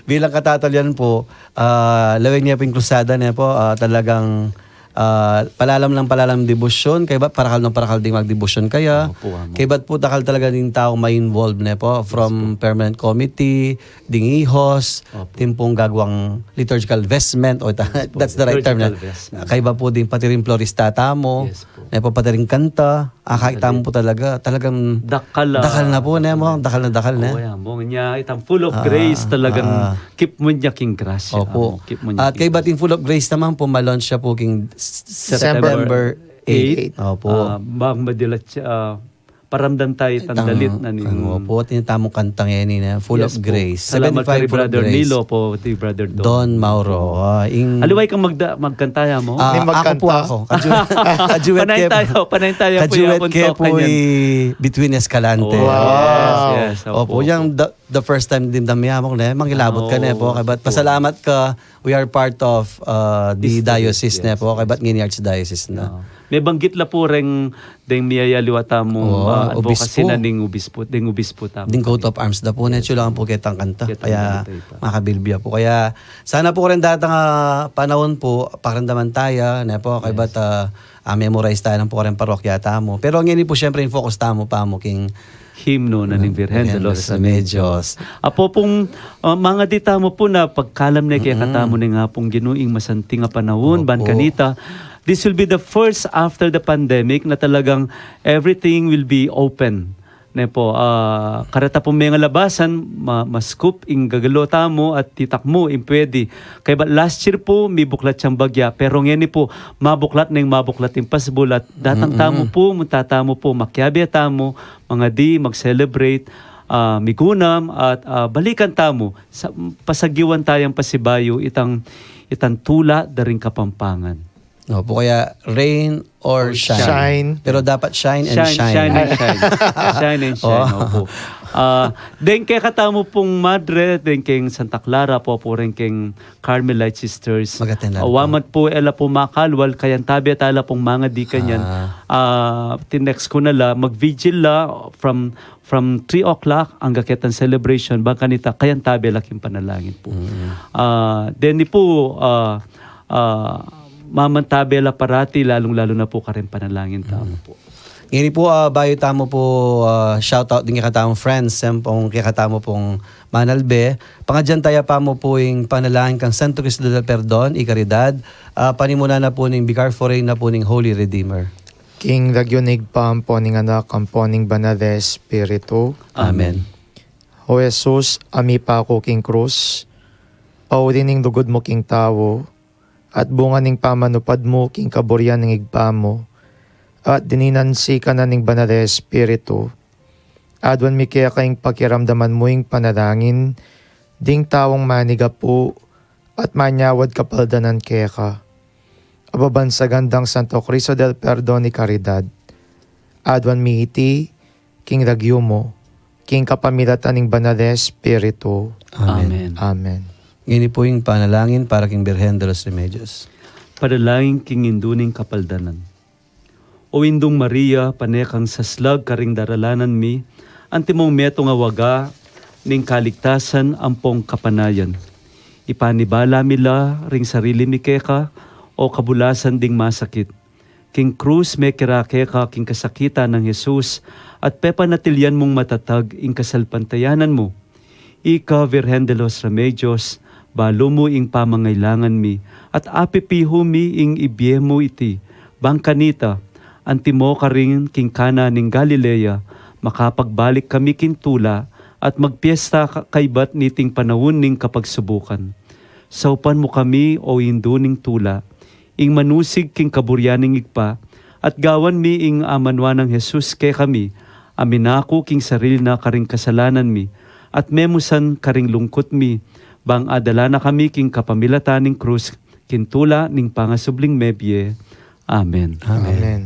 bilang katatalian po, ah, lawen niya po yung krusada niya po, ah, talagang ah, palalam ng palalam debosyon, kaybat parakal ng parakal ding magdebosyon kaya. Opo, amo. Kaybat po dakal talaga ding tau ma-involve, ne po, from Yes po. permanent committee, ding ihos, Opo. ding pung gagawang liturgical vestment, o ta-, Yes po, that's the right term, ne? liturgical vestment. Kaybat po ding pati ring florista tamu, Yes po. ne po, pati ring kanta, ah, kahit Dali. tamu po talaga, talagang Dakal, ah, dakal na po, ne, mo? dakal na. Dakal na, dakal, ne? Oo, yan, mo. Nya, itang Full of Ah, Grace, talagang ah. keep mo niya king grasya. Opo. Amo, keep mo niya At king kaybat grasya. ing Full of Grace naman po, ma-launch siya po king s-, September September eight. eight. Opo. Ah, bang madilat siya, ah, paramdam tayo itang Itang, dalit na ning ano, opo, at yung tamang kantang yan, eh, Full Yes of po. Grace. Salamat Seventy-five kay Full of Brother Grace. Nilo po, kay Brother Don. Don Mauro. Ah, ing Aliway kang magda-, magkanta ya mo? Ah, Ni ako po, magkanta. ako. Kaju-, kajuet Panayin ke tayo, panayin tayo po, kajuet yapon ke to, po kanyan. i Between Escalante. Wow. Yes, yes, Opo, opo. yang the, the first time din damyamok, ne? Mangilabot ka, ne, po? Oo, Kabat opo. pasalamat ka, we are part of, uh, the History, diocese, ne, yes, po? yes. Kabat ngini archdiocese na. Oo. Mebanggit la pu reng deng miyayaliwa tamung, ah, advocacy na ding obispo, ding obispo tamu. Ding coat of arms da pu, ne, chulangan pu ketang kanta. Kaya makabilbia pu. Kaya sana pu kareng datang, ah, panaun pu, pakiramdaman taya, ne pu, kaybat, ah, ah, memorize taya nang pu kareng parokya tamu. Pero ngeni pu, siyempre, ing focus tamu pamu king himno na ning Virgen de los Remedios. Apo pung, ah, mangadi tamu pu na pagkalam ne kekatamu ning Apung Ginu ing masanting a panaun, ban kanita, this will be the first after the pandemic na talagang everything will be open. Ne pu, ah, kareta pung mengalabasan, ma-, ma-scoop ing gagalo tamu at titakmu ing pwede. Kaybat last year pu, mibuklat yang bagya, pero ngeni pu, mabuklat neng mabuklat ing pasbul at datang tamu pu, munta tamu pu, makiabe tamu, mangadi, mag-celebrate, ah, migunam, at, ah, balikan tamu, sa, pasagiwan tayang pasibayu itang, itang tula da ring Kapampangan. Opo, kaya rain or shine. Pero dapat shine and shine. Shine and shine. Shine and shine, opo. Ah, deng kekatamu pung madre, deng keng Santa Clara, apo pu reng keng Carmelite Sisters. Magatan la pu. Wa man pu e la pu makalwal, kayantabe tala pung mangadi kanyan. Ah, tinext ku na la, mag-vigil la from, from three o'clock angga ketang celebration, bang kanita kayantabe la king panalangin pu. Ah, deni pu, ah, ah, mamantabe la parati, lalung-lalu na pu kareng panalangin tamu pu. Ngeni pu, ah, bayu tamu pu, ah, shout out ding kekatamung friends, siyempre kekatamu pung manalbe. Pangadyan taya pamu pu ing panalangin kang Santo Cristo del Perdon y Caridad, ah, panimuna na pu ning Vicar Forain na pu ning Holy Redeemer. King lagyu ning Ibpa, ampo ning Anak, ampo ning Banal a Espiritu. Amen. O Jesus, a mipaku king krus, pauli ning lugud mu king tau, at bunga ning pamanupad mu king kaburian ning Ibpa mu, at dinan mu king kanan ning Banal a Espiritu, aduan mi keka ing pakiramdaman mu ing panalangin ding taung manigapu at manyawad kapaldanan keka. Ababan sa gandang Santo Cristo del Perdon y Caridad, aduan mi iti king lagyu mu, king kapamilatan ning Banal a Espiritu. Amen. Amen. Ngeni pu ing panalangin para king Birhen de los Remedios. Panalangin king Indu ning Kapaldanan. O Indung Maria, pane kang saslag karing daralanan mi, antimong metung a waga ning kaligtasan ampong kapanayan. Ipanibala mi la ring sarili mi keka, o kabulasan ding masakit. King krus mekirake ka king kasakitan nang Jesus, at pepanatilyan mung matatag ing kasalpantayanan mu. Ika, Virgen de los Remedios, balu mu ing pamangailangan mi, at apipihu mi ing ibie mu iti, bang kanita, antimo karin king Cana ning Galilea, makapagbalik kami king tula, at magpiesta ka-, kaybat niting panaun ning kapagsubukan. Saupan mu kami, o Indu ning tula, ing manusig king kaburian ning Ibpa, at gawan mi ing amanwa nang Jesus kekami, a minaku king sarili na karing kasalanan mi, at memusan karing lungkut mi, bang adala na kami king kapamilatan ning krus, king tula ning pangasubling mebie. Amen. Amen. Amen.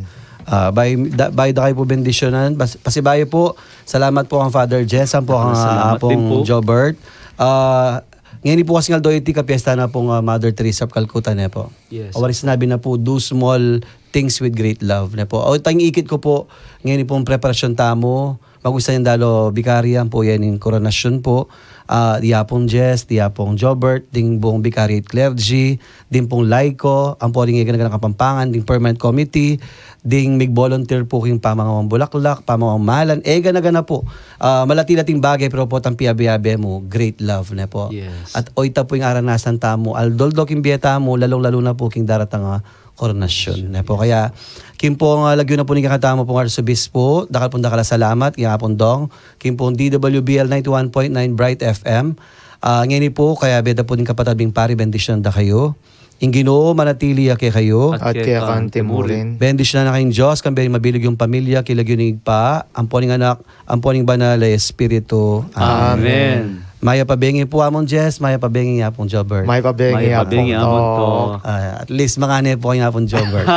Ah, bayu da, bayu da kayu pu bendisyonan. Pas-, pasibayu pu, salamat pu kang Father Jess, ampo kang, ah, Apung Jobert. Ah, ngeni pu kasing aldo iti kapiesta na pung, ah, Mother Teresa of Calcutta, ne pu. Yes. Awari sinabi na pu, "Do small things with great love," ne pu. O, itang ikit ku pu, ngeni pung preparasyon tamu, magusta yang dalo bikariya, ampo yan ing koronasyon pu, ah, di Apung Jess, di Apung Jobert, ding buong vicariate clergy, ding pung laiko, ampo ding gana-ganang Kapampangan, ding permanent committee, ding mig-volunteer pu king pamangawang bulaklak, pamangawang malan, e gana-gana pu. Ah, malati-lating bagay, pero potang piabe-abe mu, great love, ne pu. Yes. At oyta pu ing aranasan tamu, aldo-aldo king bie tamu, lalung-lalu na pu king daratang a koronasyon, ne pu. Kaya, king pung, ah, lagyu na pu ning kekatamu pung Arsobispo, dakal pung dakal a salamat, king Apung Dong, king pung D W B L ninety-one point nine Bright F M. Ah, ngeni pu, kaya beda pu ning kapatad ming pari, bendisyonan da kayu. Ing Ginu manatili ya kekayu. At keka antimu rin. Bendisyonan na kayung Dios, kambe ring mabilug yung pamilya, king lagyu ning Ibpa, ampo ning Anak, ampo ning Banal a Espiritu. Amen. Amen. Mayap a bengi pu, Among Jess, mayap a bengi, Apung Jobert. Mayap a bengi, Apung Tok. Ah, at least, mangane pu kayung Apung Jobert.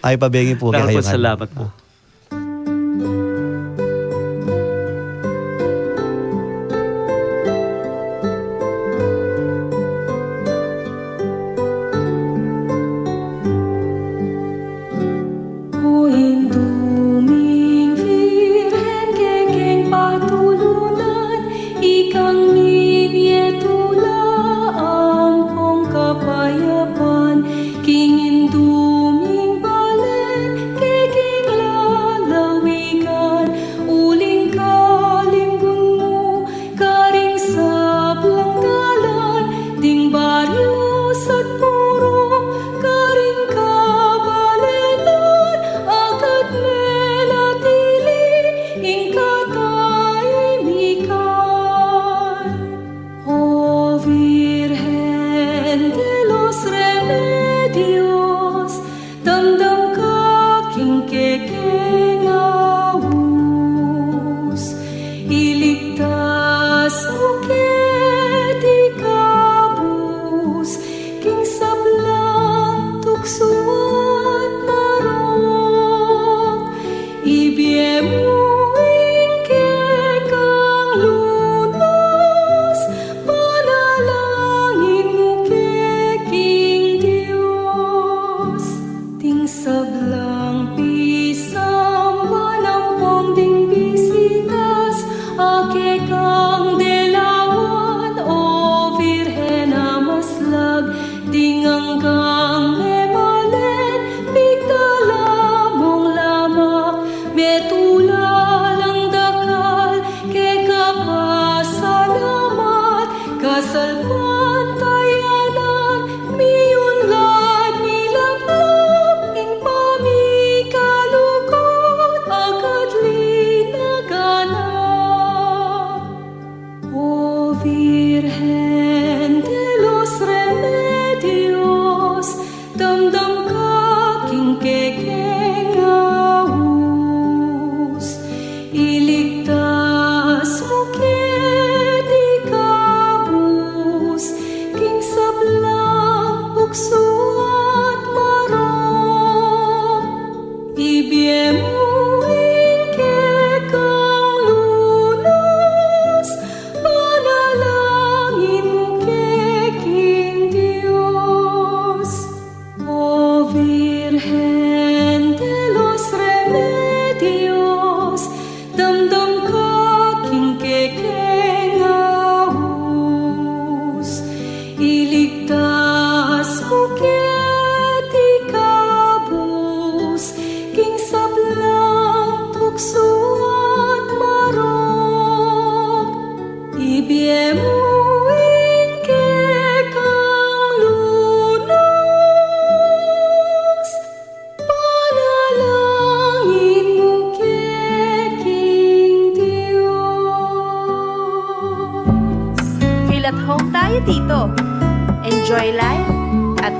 Mayap a bengi pu kekayu. Salamat pu. O Indu ming Virgen, kekeng patulunan, ikang minye tula ampong kapayapan, king Indu ming balen, kekeng lalawigan, uling kalimbun mu, karing sablang dalan, ding baryo at purok, karing kabalenan, agad me la tili ing katahimikan. O Virgen de los Remedios, damdam ka king kekeng aus, iligtas mu keti kabus, king sablang tuksu at marok, ibie mu ing kekang lunus, panalangin mu ke king Dios. Ding sablang pisamban ampong ding bisitas a kekang delawan, O Virgen a maslag, ding anggang memalen, pigdala mung lamak, metula lang dakal, keka pasalamat, kasalpantayanan, miunlad milaplap, ing pamikalugud, agad linaganap. O Virgen de los Remedios, damdam ka king kekeng aus, iligtas mu keti kabus, king sablang tuksu at marok, ibie mu ing kekang lunus, panalangin mu ke king Dios. O Virgen de los Remedios, damdam ka king kekeng aus, iligtas mu keti kabus, king sablang tuksu at marok, ibie mu ing kekang lunus, panalangin mu ke king Dios. Feel at home tayo dito. Enjoy life at